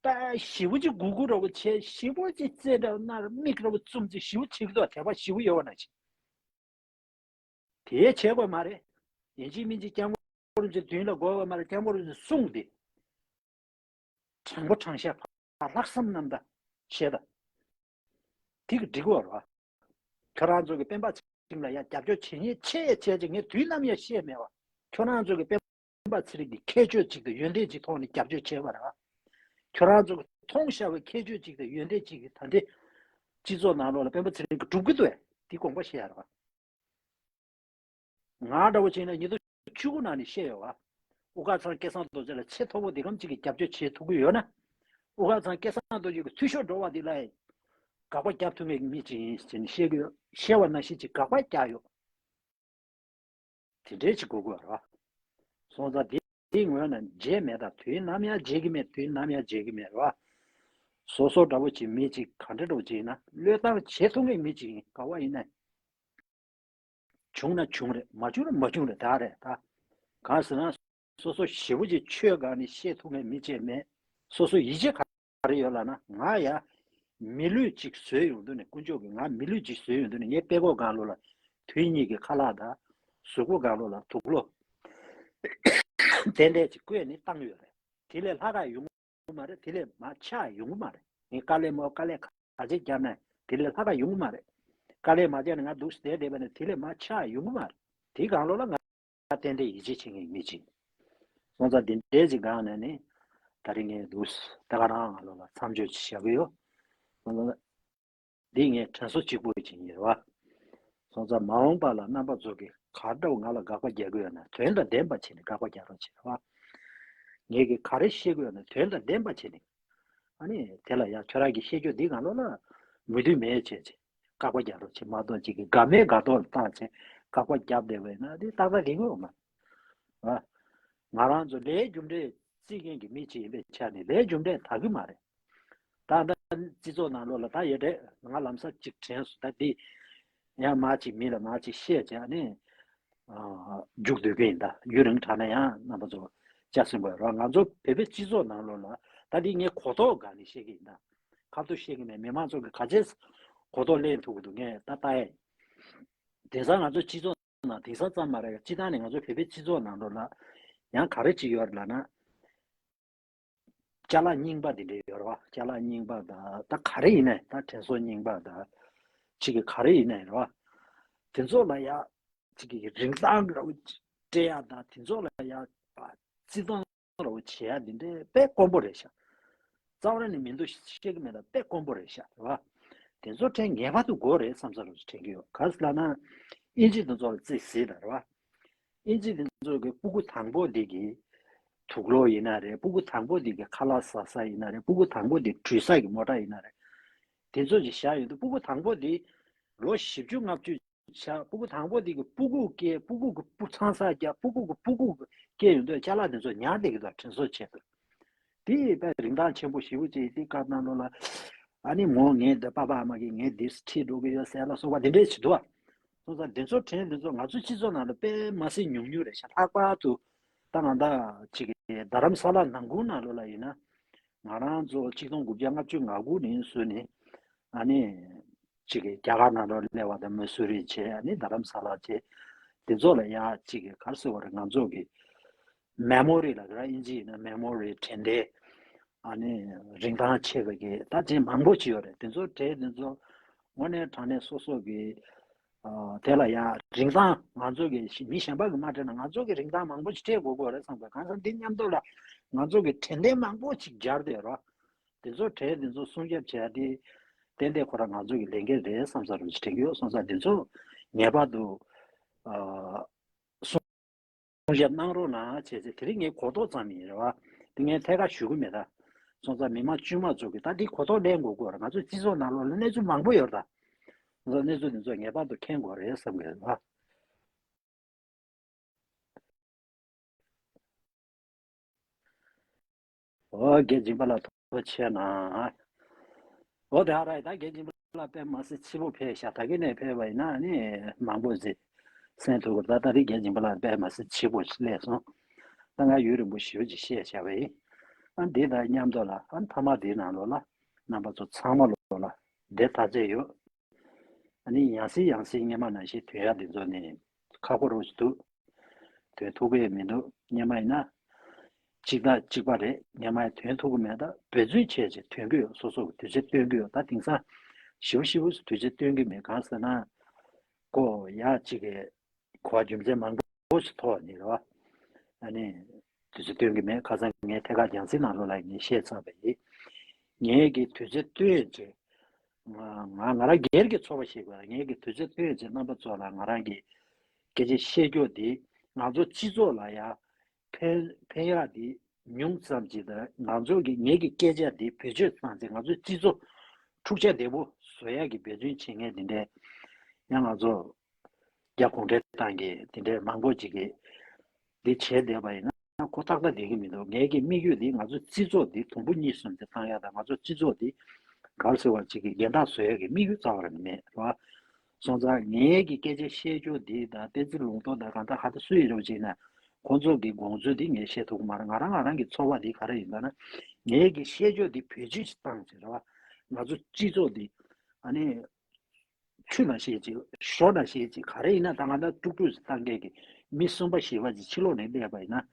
ད་ཞེ་པོ་ཅིག་གུག་གུག་འདྲ་པོ་བྱས། ཞེ་པོ་ཅིག་རྩེ་འདྲ་པོ་ན་མིག་འདྲ་པོ་བཙུམ་ཅིག་ཞེ་པོ་བྱེད་ཀྱི་འདུག་དད་པ་ཞེ་པོ་ཡོད་པ་ནང་བཞིན། དེ་བྱེད་དགོས་མ་རེད། ཡིན་གཅིག་མིན་གཅིག་སྐྱབས་མགོན་རིན་པོ་ཆེ་མདུན་ལ་འགྲོ་དགོས་མ་རེད། སྐྱབས་མགོན་རིན་པོ་ཆེ་གསུངས་ཏེ། དྲང་པོ་དྲང་བཞག་ལྷག་བསམ་རྣམ་དག་བྱེད་དང་། དེ་གི་འགྲིག་གི་རེད་པ། ཁྱོད་རང་ཚོ་གི་སྤེན་པ་ཚེ་རིང་ལ་ཡ་རྒྱབ་སྐྱོར་བྱེད་མཁན་ཆེ་ཆེ་ཅིག་ངས་དུས་ནམ་ཡང་བཤད་མེད་པ། ཁྱོད་རང་ཚོ་གི་སྤེན་པ་ཚེ་རིང་གི་ཁྱད་ཆོས་ཅིག་དང་ཡོན་ཏན་ཅིག་ཐོག་ནས་རྒྱབ་སྐྱོར་བྱས་པ་རེད་པ། ཁྱོད་རང་ཚོ་གི་མཐོང་བཞག་པའི་ཁྱད་ཆོས་ཅིག་དང་ཡོན་ཏན་ཅིག་གིས་ད་ལྟའི་སྤྱི་ཚོགས་ནང་ལོགས་ལ་སྤེན་པ་ཚེ་རིང་གིས་སྒྲུབ་ཀྱི་འདུག་པས། དེ་དགོངས་པ་བཞེས་ཡ་རེད་པ། ང་འདྲ་པོ་བྱས་ན་ཉིས་སྟོང་བཅུ་དགུ་ནང་ནས་བཤད་ཡོད་པ། དབུ་དཀར་ཚང་སྐལ་བཟང་རྡོ་རྗེ་ལ་ཆེས་མཐོ་པོ་འདི་གམ་གཅིག་གིས་རྒྱབ་སྐྱོར་བྱེད་ཐུབ་ཀྱི་ཡོད་ན། དབུ་དཀར་ཚང་སྐལ་བཟང་རྡོ་རྗེ་གི་འཐུས་ཤོར་འགྲོ་བ་འདི་ལ་ཡང་དགག་པ་རྒྱབ་ཐུབ་མཁན་གྱི་མི་ཅིག་ཡིན་ཟེར་ནས་བཤད་ཀྱི་ཡོད། བཤད་པ་ནང་བཞིན་ཅིག་དགག་པ་རྒྱག་ཡོད། དེ་འདྲའི་ཅིག་དགོས་ཀྱི་ཡོད་རེད་པ། སོང་ཙང་དེ་དེའི་ངོས་ནས་བརྗེད་མེད་ད། དུས་ནམ་ཡང་བརྗེད་ཀྱི་མེད། དུས་ནམ་ཡང་བརྗེད་ཀྱི་མེད་རེད་པ། སོ་སོ་འདྲ་པོ་ཅིག་མི་ཅིག་ག་འདྲ་འདྲ་པོ་ཅིག་ཡིན་ན་བློས་བཏང་བྱེད་ཐུབ་མཁན་མི་ཅིག་ཡིན། ག་པར་ཡིན་ན། བྱུང་ན་བྱུང་རེད། མ་བྱུང་ན་མ་བྱུང་རེད། ད་རེད་ད། གང་ཟེར་ན། སོ་སོ་ཞེ་པོ་ཅིག་ཆོས་སྒང་ནས་བཤད་ཐུབ་མཁན་མི་ཅིག་མེད། སོ་སོ་ཡིད་ཆེས་ག་རེ་ཡོད་ལབ་ན། ང་ཡ་མི་ལུས་ཅིག་བཟོས་ཡོང་དུས་ནས། དཀོན་མཆོག་གིས་ང་མི་ལུས་ཅིག་བཟོས་ཡོང་དུས་ནས་ངའི་དཔྲལ་ཀོ་སྒང་ལོགས་ལ་དུས་གཉིས་ཀྱི་ཁ་ལག་དང་། གཟུགས་པོ་སྒང་ལོགས་ལ་དུག་ལོག་ཏན་ཏན་ཅིག་བཀོད་ནས་བཏང་ཡོད་རེད། དེ་ལས་ལྷག་ག་ཡོང་གི་མ་རེད། དེ་ལས་མར་ཆག་ཡོང་གི་མ་རེད། ངས་དཀའ་ལས་མོ་དཀའ་ལས་ག་ཚད་བརྒྱབ་ན་དེ་ལས་ལྷག་ག་ཡོང་གི་མ་རེད། དཀའ་ལས་མ་བརྒྱབ་ན་ང་འདུག་སེ་བསྡད་བསྡད་པ་ནས་དེ་ལས་མར་ཆག་ཡོང་གི་མ་རེད། དེའི་སྒང་ལོགས་ལ་ང་ཏན་ཏན་ཡིད་ཆེས་བྱེད་མཁན་མི་ཅིག་སོང་ཙང་དེ་འདྲའི་ཅིག་སྒང་ནས་ནི་ད་རིང་ངས་འདུག་སེ་ད་ག་རང་ང་ལོགས་ལ་མཚམས་གཅོད་ཅིག་བཞག་གི་ཡོད། སོང་ཙང་འདི་ངའི་དྲན་གསོ་གཅིག་པོ་ཅིག་ཡིན་རེད་པ། སོང་ཙང་མ་འོངས་པ་ལ་རྣམ་པ་ཚོ་གིས་ག་འདྲ་བོ་ང་ལ་དགག་པ་རྒྱག་གི་ཡོད་ན་དོན་དང་ལྡན་པ་བྱས་ནས་དགག་པ་རྒྱག་རོགས་བྱེད་རེད་པ། ངས་ཀྱིས་ག་རེ་བཤད་ཀྱི་ཡོད་ན་དོན་དང་ལྡན་པ་བྱས་ནས། ཨ་ནི་དེ་ལ་ཡང་ཁྱོད་རང་གི་བཤད་རྒྱུ་འདི་ང་ལོགས་ལ་མོས་མཐུན་མེད་བྱས་བྱས་དགག་པ་རྒྱག་རོགས་བྱེད་མ་གཏོགས། གཅིག་གིས་དགའ་མེད་དགའ་མདོག་ལ་བཏང་བྱས་དགག་པ་རྒྱབ་བསྡད་པ་ཡིན་ན་དེ་ཏག་ཏག་རེད་གི་ཡོད་མ་རེད། ང་རང་ཚོ་ལས་རྒྱུ་འབྲས་རྩིས་མཁན་གྱི་མི་ཅིག་ཡིན་པའི་ཆ་ནས་ལས་རྒྱུ་འབྲས་དག་གི་མ་རེད། ད་ལྟ་སྤྱི་ཚོགས་ནང་ལོགས་ལ་ད་ཡོད་རེད། ང་ལམ་སང་གཅིག་དྲན་སོང་། ད་འདི་ཡང་མར་ཅིག་མི་ལ་མར་ཅིག་བཤད་བྱས་ནས་རྒྱུགས་སྡོད་ཀྱི་ཡིན། ད་ཡུན་རིང་དྲགས་ན་ཡང་རྣམ་པ་ཚོ་སྐྱག་སེམས་པ་རོགས། ང་ཚོ་བོད་པའི་སྤྱི་ཚོགས་ནང་ལོགས་ལ་ད་འདི་ངས་གོ་རྟོགས་སྒང་ནས་བཤད་ཀྱི་ཡིན། ད་ཁ་ཐུག་བཤད་ཀྱི་མེད། མི་མང་ཚོ་གིས་ག་ཚད་གོ་རྟོགས་ལེན་ཐུབ་ཀྱི་འདུག་ངས་ད་ལྟ་ཡ་ཡིན། དེང་སང་ང་ཚོ་སྤྱི་ཚོགས་ནང་། དེང་སང་ཙམ་མ་རེད། སྤྱིར་བཏང་ནས་ང་ཚོ་བོད་པའི་སྤྱི་ཚོགས་ནང་ལོགས་ལ་ཡང་ག་རེ་ཅིག་ཡོད་རེད་ལབ་ན། ཅ་ལག་རྙིང་པ་འདི་འདྲ་ཡོད་རེད་པ། ཅ་ལག་རྙིང་པ་དང་། ད་ག་རེ་ཡིན་ནའི། ད་དྲན་གསོ་རྙིང་པ་དང་། ཅིག་གི་ག་རེ་ཡིན་ནའི་རེད་པ། དེ་ཚོ་ལ་ཡ་ཅིག་གི་རིན་ཐང་འདྲ་པོ་སྤྲད་ཡ་དང་། དེ་ཚོ་ལ་ཡ་བརྩི་མཐོང་འདྲ་པོ་བྱེད་ཡ་འདི་འདྲ་དཔེ་དཀོན་པོ་རེད་ཤག་རྩ་བ་ནས་མི་འདུག་བཤད་ཀྱི་མེད། ད་དཔེ་དཀོན་པོ་རེད་ཤག་རེད་པ། དེ་ཚོ་དྲན་ངེས་པར་དུ་དགོས་རེད་བསམ་ས་རུ་དྲན་གྱི་ཡོད། ག་རེ་ལབ་ན། ཨིན་ཇི་དེ་ཚོ་ལ་རྩིས་གཟིགས་དང་རེད་པ། ཨིན་ཇི་དེ་ཚོ་གི་སྤུ་གུ་དང་པོ་འདི་གི་དུག་ལོག་ཡིན་ན་རེད། སྤུ་གུ་དང་པོ་འདི་གི་ཁ་ལག་ཟ་ས་ཡིན་ན་རེད། སྤུ་གུ་དང་པོ་འདི་འགྲུལ་ས་གི་མོ་ཊ་ཡིན་ན་རེད། དེ་ཚོ་ཅིག་བཞག་ཡོང་དུས་སྤུ་གུ་དང་པོ་འདི་ལོ་བཞི་བཅུ་ལྔ་བཅུ་ཆགས། སྤུ་གུ་དང་པོ་འདི་གི་སྤུ་གུ་སྐྱེ། སྤུ་གུ་གི་སྤུ་ཚང་ས་རྒྱག་སྤུ་གུ་གི་སྤུ་གུ་སྐྱེ་ཡོང་དུས་ཅ་ལག་འདི་ཚོ་ཉར་བསྡད་ཀྱི་འདུག་དྲན་གསོ་ཆེད་དུ། དེ་དཔེ་རིན་ཐང་ཆེན་པོ་ཞེ་པོ་ཅིག་དེ་སྐབས་ནང་ལོགས་ལ། ཨ་ནི་མོ་ངས་འདི་པ་ཕ་ཨ་མ་གིས་ངས་འདི་ཁྲིད་འགྲོ་གི་ཡོད་ཟེར་ལ་སོགས་པ་འདི་འདྲས་བྱེད་འདུག་པ། སོང་ཙང་འདི་ཚོ་དྲན། འདི་ཚོ་ང་ཚོ་སྤྱི་ཚོགས་ནང་ལ་དཔེ་མ་སྲིད་ཉུང་ཉུང་རེད་ཤག་ལྷག་པར་དུ་ད་ང་ད་ཅིག་རྡ་རམ་ས་ལ་ནང་ཁུལ་ནང་ལོགས་ལ་ཡིན་ན། ང་རང་ཚོ་ཆིག་སྟོང་དགུ་བརྒྱ་ལྔ་བཅུ་ང་དགུ་ནས་བཟུང་ནས། ཨ་ནི་ཅིག་རྒྱ་གར་ནང་ལོགས་སླེབས་པ་དང་། མ་སུ་རི་བྱས། ཨ་ནི་རྡ་རམ་ས་ལ་བྱས། དེ་ཚོ་ལ་ཡ་ཅིག་ག་རེ་ཟེར་བ་རེད། ང་ཚོ་གི་མེ་མོ་རི་ལབ་ཀྱི་རེད། ཨིན་ཇི་ཡིན་ན་མེ་མོ་རི། དྲན་རྟེན། ཨ་ནི་རིན་ཐང་ཆེ་བའི་གི་ད་ཅིག་མང་པོ་ཅིག་ཡོད་རེད། དེ་ཚོ་གྲས་དེ་ཚོ་དངོས་གནས་དྲང་གནས་སོ་སོ་གི། ཨ། དེ་ལ་ཡ་རིན་ཐང་ང་ཚོ་གི་མི་གཞན་པ་གི་མ་སྤྲད་ན་ང་ཚོ་གི་རིན་ཐང་མང་པོ་ཞིག་སྤྲད་དགོས་ཀྱི་རེད་བསམ་པ། གང་ཟེར་ན་འདི་མཉམ་དུ་ལ་ང་ཚོ་གི་དྲན་རྟེན་མང་པོ་ཞིག་སྦྱར་བསྡད་རོགས། དེ་ཚོ་གྲས་དེ་ཚོ་སྲུང་སྐྱོབ་བྱས་ཏེ་ཏན་ཏན་ཁོ་རང་ང་ཚོ་གི་ལས་འགན་རེད་བསམ་ས་རུ་དྲན་གྱི་ཡོད། སོང་ཙང་དེ་ཚོ་ངེས་པར་དུ་ཨ་སྲུང་སྐྱོབ་གནང་རོགས་གནང་བྱས་ཚེ། དེ་རིང་ངས་གོ་རྟོགས་ཙམ་ཡིན་རེད་བ། དེ་ངས་ཐད་ཀར་ཞུ་གི་མེད་ད། སོང་ཙང་མི་མང་དཀྱུས་མ་ཚོ་གི་ད་འདི་གོ་རྟོགས་ལེན་དགོས་ཀྱི་ཡོད་རེད། ང་ཚོ་སྤྱི་ཚོགས་ནང་ལོགས་ལ་གནས་ཚུལ་མང་པོ་ཡོད་རེད་ད། ང་ཚོ་གནས་ཚུལ་འདི་ཚོ་ངེས་པར་དུ་མཁྱེན་དགོས་རེད་བསམ་གི་རེད་བ། ཨོ་རྒན་སྦྱིན་པ་ལགས་ཐུགས་རྗེ་ཆེ་གནང་། ཨོ་དེ་ཨ་ར་ད་རྒན་སྦྱིན་པ་ལགས་དཔེ་མ་སྲིད་ཕྱི་པོ་ཕེབས་ཤག་ད་གིན་ནས་ཕེབས་པ་ཡིན་ན་ནི་མང་པོ་ཟིག་གསན་ཐུབ་ཀྱི་རེད། ད་ད་རེས་རྒན་སྦྱིན་པ་ལགས་དཔེ་མ་སྲིད་ཕྱི་པོ་ཞིག་སླེབས་སོང་། ད་ང་ཡུན་རིང་པོ་ཞེ་པོ་ཅིག་བཤད་བཞག་པ་ཡིན། ཨ་འདི་དང་མཉམ་དུ་ལ་ཨ་མཐའ་མ་འདིའི་ནང་ལོགས་ལ་རྣམ་པ་ཚོ་ཚང་མ་ལོགས་ལ་བདེ་ཐག་ཆད་ཡོད། ཨ་ནི་ཡང་སེ་ཡང་སེ་སྔོན་མ་ནང་བཞིན་ཐོན་ཡག་འདི་ཚོ་ནི་ཁག་པོ་རོ་ཞིག་འདུག་ཐོན་ཐུབ་ཀྱི་མི་འདུག་སྔོན་མ་ཡིན་ན་གཅིག་དང་གཅིག་པ་རེད། སྔོན་མ་ཐོན་ཐུབ་ཀྱི་མེད། ད་འབད་བརྩོན་བྱས་བྱས་ཐོན་གྱི་ཡོད། སོ་སོ་གི་དུས་ཚོད་སྟོན་གྱི་ཡོད། ད་དེང་སང་ཞེ་པོ་ཞེ་པོ་དུས་ཚོད་སྟོན་གྱི་མེད། གང་ཟེར་ན་ཀོ་ཡག་གཅིག་གི་གོ་བ་རྒྱུ་མཚན་མང་པོ་ཞིག་ཐོག་ནས་རེད་བ། ཨ་ནི་དུས་ཚོད་སྟོན་གྱི་མེད། ཁ་སང་ངས་ཐད་ཀར་རྒྱང་སྲིང་ནང་ལོགས་ལ་ངས་བཤད་ཚར་བ་ཡིན། ངས་ཀྱི་དུས་ཚོད་སྟོན་བྱས། ང་ང་ང་རང་སྒེར་གྱི་ཚོར་བ་ཞིག་གོ། ངས་ཀྱི་དུས་ཚོད་སྟོན་བྱས་རྣམ་པ་ཚོ་ལ་ང་རང་གི་སྐད་ཆ་བཤད་རྒྱུ་འདི་ང་ཚོ་སྤྱི་ཚོགས་ལ་ཡ་ཕན་ཕན་ཡག་འདི་ཉུང་ཙམ་ཅིག་དང་། ང་ཚོ་གི་ངེད་ཀྱི་སྐད་ཆ་འདི་བེད་སྤྱོད་བཏང་ཚེ་ང་ཚོ་སྤྱི་ཚོགས་འཁྲུག་ཆ་དོད་པོ་བཟོ་ཡག་གི་འབད་བརྩོན་བྱེད་མཁན་འདི་འདྲའི་ཡང་ང་ཚོ་རྒྱ་གུང་ཁྲན་ཏང་གི་འདི་འདྲའི་མང་པོ་ཅིག་གིས་འདི་བྱས་བསྡད་པ་ཡིན་ན་ཁོ་ཏག་ཏག་བསྡད་ཀྱི་མི་འདུག་ངེད་ཀྱི་དམིགས་ཡུལ་འདི་ང་ཚོ་སྤྱི་ཚོགས་འདི་དུམ་བུ་གཉིས་གསུམ་ཅིག་བཏང་ཡག་དང་། ང་ཚོ་སྤྱི་ཚོགས་འདི་ག་རེ་ཟེར་བ་ཅིག་གི་རྒན་བདག་བཟོ་ཡག་གི་དམིགས་ཡུལ་རྩ་བ་རང་མེད་རེད་བ། སོང་ཙང་ངེད་ཀྱི་སྐད་ཆ་བཤད་རྒྱུ་འདི་དང་བསྟན་འཛིན་ལུང་རྟོགས་དང་གང་ལྟར་ག་ད་སུ་ཡིན་རུང་བྱས་ན་ཁོང་ཚོ་གི་དགོངས་ཚུལ་འདི་ངས་བཤད་ཐུབ་ཀྱི་མ་རེད། ང་རང་ང་རང་གི་ཚོར་བ་འདི་ག་རེ་ཡིན་ལབ་ན། ངེད་ཀྱི་བཤད་རྒྱུ་འདི་བེད་སྤྱོད་ཅིག་བཏང་ཚེ་རེད་བ། ང་ཚོ་སྤྱི་ཚོགས་འདི་ཨ་ནི་ཆུ་ནང་བཞིན་ཅིག་ཞོ་ནང་བཞིན་ཅིག་ག་རེ་ཡིན་ན་ད་ང་ད་དཀྲུག་དཀྲུག་ཅིག་བཏང་མཁན་གྱི་མི་གསུམ་པ་བཞི་པ་ཅིག་ཕྱི་ལོགས་ནས་སླེབས་པ་ཡིན་ན་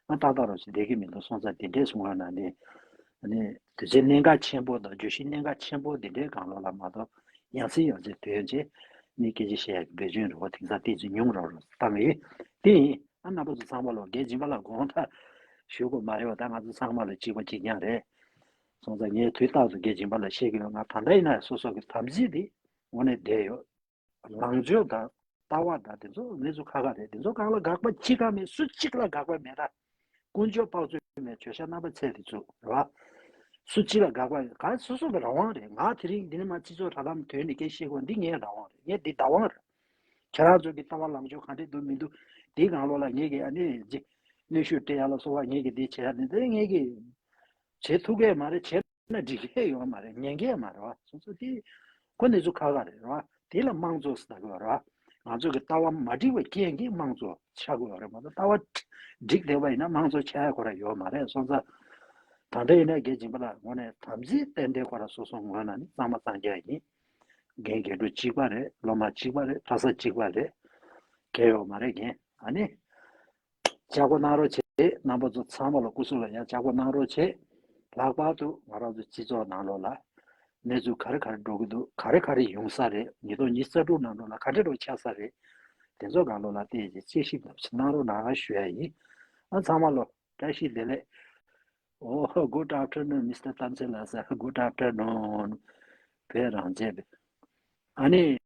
ང་ཏག་ཏག་རོ་ཞིག་བསྡད་ཀྱི་མི་འདུག་སོང་ཙང་དེ་འདྲས་སོང་བ་ན་ནི་ཨ་ནི་དུས་ཚོད་གནད་འགག་ཆེན་པོ་དང་བརྗོད་གཞི་གནད་འགག་ཆེན་པོ་དེ་འདྲའི་སྒང་ལོགས་ལ་མ་གཏོགས་ཡང་སེ་ཡང་སེ་ཐོན་རྗེས་ནི་སྐད་ཆ་བཤད་ཡག་གི་འབད་བརྩོན་རེ་བ་དེང་སང་ཏོག་ཙམ་ཉུང་རུ་རུ་བཏང་ཡོད། དེ་ཡིན་ཨ་རྣམ་པ་ཚོ་ཚང་མ་ལོ་རྒན་སྦྱིན་པ་ལགས་དགོངས་དག་ཞུ་དགོས་མ་རེད་བ། ད་ང་ཚོ་ཚང་མ་ལོ་གཅིག་པ་གཅིག་རྐྱང་རེད། སོང་ཙང་ངས་དུས་རྟག་ཏུ་རྒན་སྦྱིན་པ་ལ་བཤད་ཀྱི་ཡོད། ང་ད་ལྟ་ཡིན་ན་སོ་སོ་གི་དམ་ཚིག་འདི་དངོས་གནས་བསྡད་ཡོད། ལངས་ཕྱོགས་དང་ལྟ་བ་དང་དེ་ཚོ་གནས་ཚུལ་ཁག་ཁག་རེད། དེ་ཚོ་སྒང་ལ་དགག་པ་ཅི་གང་མེད། སུ་གཅིག་ལ་དགག་པ་མེད་ད། ཀུན་སྤྱོད་དཔག་ཚོད་མེད། བརྗོད་བྱ་རྣམ་པ་ཚད་དེ་ཚོ་རེད་བ། སུ་གཅིག་ལ་དགག་པ་གང་སོ་སོ་གི་རང་དབང་རེད། ང་དེ་རིང་འདི་ནས་མར་སྤྱི་ཚོགས་དྲ་ལམ་ཐོན་ནས་སྐད་བཤད་དགོས་འདི་ངའི་རང་དབང་རེད། ངའི་འདི་བདག་དབང་རེད། ཁྱེད་རང་ཚོ་གི་ལྟ་བ་ལངས་ཕྱོགས་ག་འདྲས་འདུག་མི་འདུག་འདི་སྒང་ལོགས་ལ་ངེད་ཀྱི་ཨ་ནི་ཅིག་གནོན་ཤུགས་སྤྲད་ཡག་ལ་སོགས་པ་ངེད་ཀྱི་འདི་བྱེད་ཡག་འདི་འདི་ངེད་ཀྱི་བྱེད་ཐུབ་ཀྱི་མ་རེད། བྱས་ན་འགྲིག་གི་ཡོད་མ་རེད། ཉན་གི་མ་རེད་བ། སོ་སོ་དེ་ཁོ་ནི་ཚོ་ཁག་ཁག་རེད་བ། དེ་ལ་དམངས་གཙོ་ཟེར་གི་ཡོད་རེད་བ། ང་ཚོ་གི་ལྟ་བ་མ་འགྲིག་པའི་རྐྱེན་གྱིས་དམངས་གཙོ་ཆགས་ཀྱི་ཡོད་རེད་མ་གཏོགས་ལྟ་བ་འགྲིག་བསྡད་པ་ཡིན་ན་དམངས་གཙོ་ཆགས་ཡག་ཁོ་རང་ཡོད་མ་རེད། སོང་ཙང་ད་ལྟ་ཡིན་ན་རྒན་སྦྱིན་པ་ལགས་དངོས་གནས་དམ་ཚིག་ཏན་ཏན་ཁོ་རང་སོ་སོ་ངོས་ནས་ནི་གཙང་མ་གཙང་རྐྱང་ཡིན། རྒན་རྒན་འགྲོ་གཅིག་པ་རེད། སློབ་མ་གཅིག་པ་རེད། གྲྭ་ས་གཅིག་པ་རེད། གལ་ཡོད་མ་རེད་རྒན། ཨ་ནི། ལྕགས་པོ་གནང་རོགས་བྱེད། རྣམ་པ་ཚོ་ཚང་མ་ལ་སྐུ་གཟུགས་ལ་ཡང་ལྕགས་པོ་གནང་རོགས་བྱེད། ལྷག་པར་དུ་ང་རང་ཚོ་སྤྱི་ཚོགས་ནང་ལོགས་ལ་གནས་ཚུལ་ག་རེ་ག་རེ་འགྲོ་གི་འདུག་ག་རེ་ག་རེ་ཡོང་ས་རེད། ཉིས་སྟོང་ཉི་ཤུ་རྩ་དྲུག་ནང་ལོགས་ལ་ག་འདྲ་འགྲོ་ཆགས་ས་རེད། དེ་ཚོ་སྒང་ལོགས་ལ་བལྟས་རྗེས་དཔྱད་ཞིབ་ལབ་ཞིག་གནང་རོགས་གནང་ཞུ་ཡ་ཡིན། ཨ་ཚང་མ་ལོ་བཀྲ་ཤིས་བདེ་ལེགས། Oh, good afternoon, Mister Tamsela sir. Good afternoon. བོད་རང་བཙན་པས། ཨ་ནི།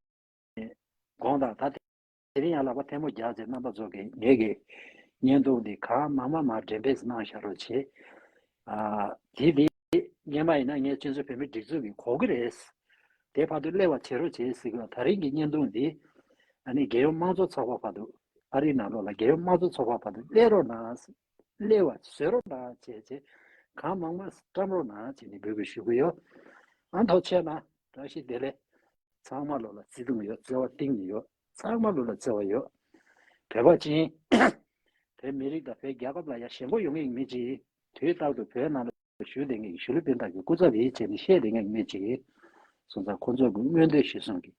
དགོངས་དག་ད་དེ་རིང་ཡང་ལག་པ་ཐལ་མོ་རྒྱག་བྱས་རྣམ་པ་ཚོ་གིས་ངེད་ཀྱི་བརྙན་ཐུང་འདི་གང་མང་མང་མང་འགྲེམས་སྤེལ་གནང་བཞག་རོགས་བྱེད། ཨ་དེ་དེ་སྔོན་མ་ཡིན་ན་ངས་སྤྱི་ཚོགས་བོད་མིའི་སྒྲིག་འཛུགས་ཀྱི་གོ་གི་རེད། དེ་བར་དུ་སླེབས་པ་བྱེད་རོགས་བྱེད་ཟེར་གི། ད་རིང་གི་བརྙན་ཐུང་འདི་ཨ་ནི་རྒྱལ་ཡོངས་དམངས་གཙོ་ཚོགས་པ་བར་དུ་ཨ་རིའི་ནང་ལོགས་ལ་རྒྱལ་ཡོངས་དམངས་གཙོ་ཚོགས་པ་བར་དུ་སླེབས་རོགས་གནང་། སླེབས་པ་བཟོས་རོགས་གནང་བྱས་བྱས་གང་མང་མང་བཀྲམ་རོགས་གནང་བྱས་ནས་འབོད་སྐུལ་ཞུ་གི་ཡོད། ཨ་ཐུགས་རྗེ་ཆེ་གནང་། བཀྲ་ཤིས་བདེ་ལེགས། ཚང་མ་ལོ་ལ་བརྩེ་དུང་ཡོད། བརྩེ་བ་གཏིང་ནས་ཡོད། ཚང་མ་ལོ་ལ་བརྩེ་བ་ཡོད། བོད་པ་ཅིག་ཡིན། བོད་མི་རིགས་དང་བོད་རྒྱལ་ཁབ་ལ་ཡ་ཞེན་ཁོག་ཡོད་མཁན་གྱི་མི་ཅིག་ཡིན། དུས་རྟག་ཏུ་བོད་ནང་ལ་བཞུགས་བསྡད་མཁན་གྱི་གཞིས་ལུས་སྤུན་ཟླ་གི་སྐུ་ཚབ་ཡིན་བྱས་ནས་བཤད་བསྡད་མཁན་གྱི་མི་ཅིག་ཡིན། སོང་ཙང་ཁོང་ཚོ་གི་མངོན་འདོད་གཞིར་བཟུང་གིས་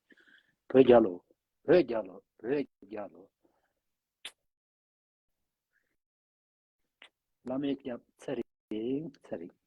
བོད་རྒྱལ་ལོ། བོད་རྒྱལ་ལོ། བོད་རྒྱལ་ལོ། བླ་མའི་སྐྱབས་ཚེ་རིང་། ཚེ་རིང་།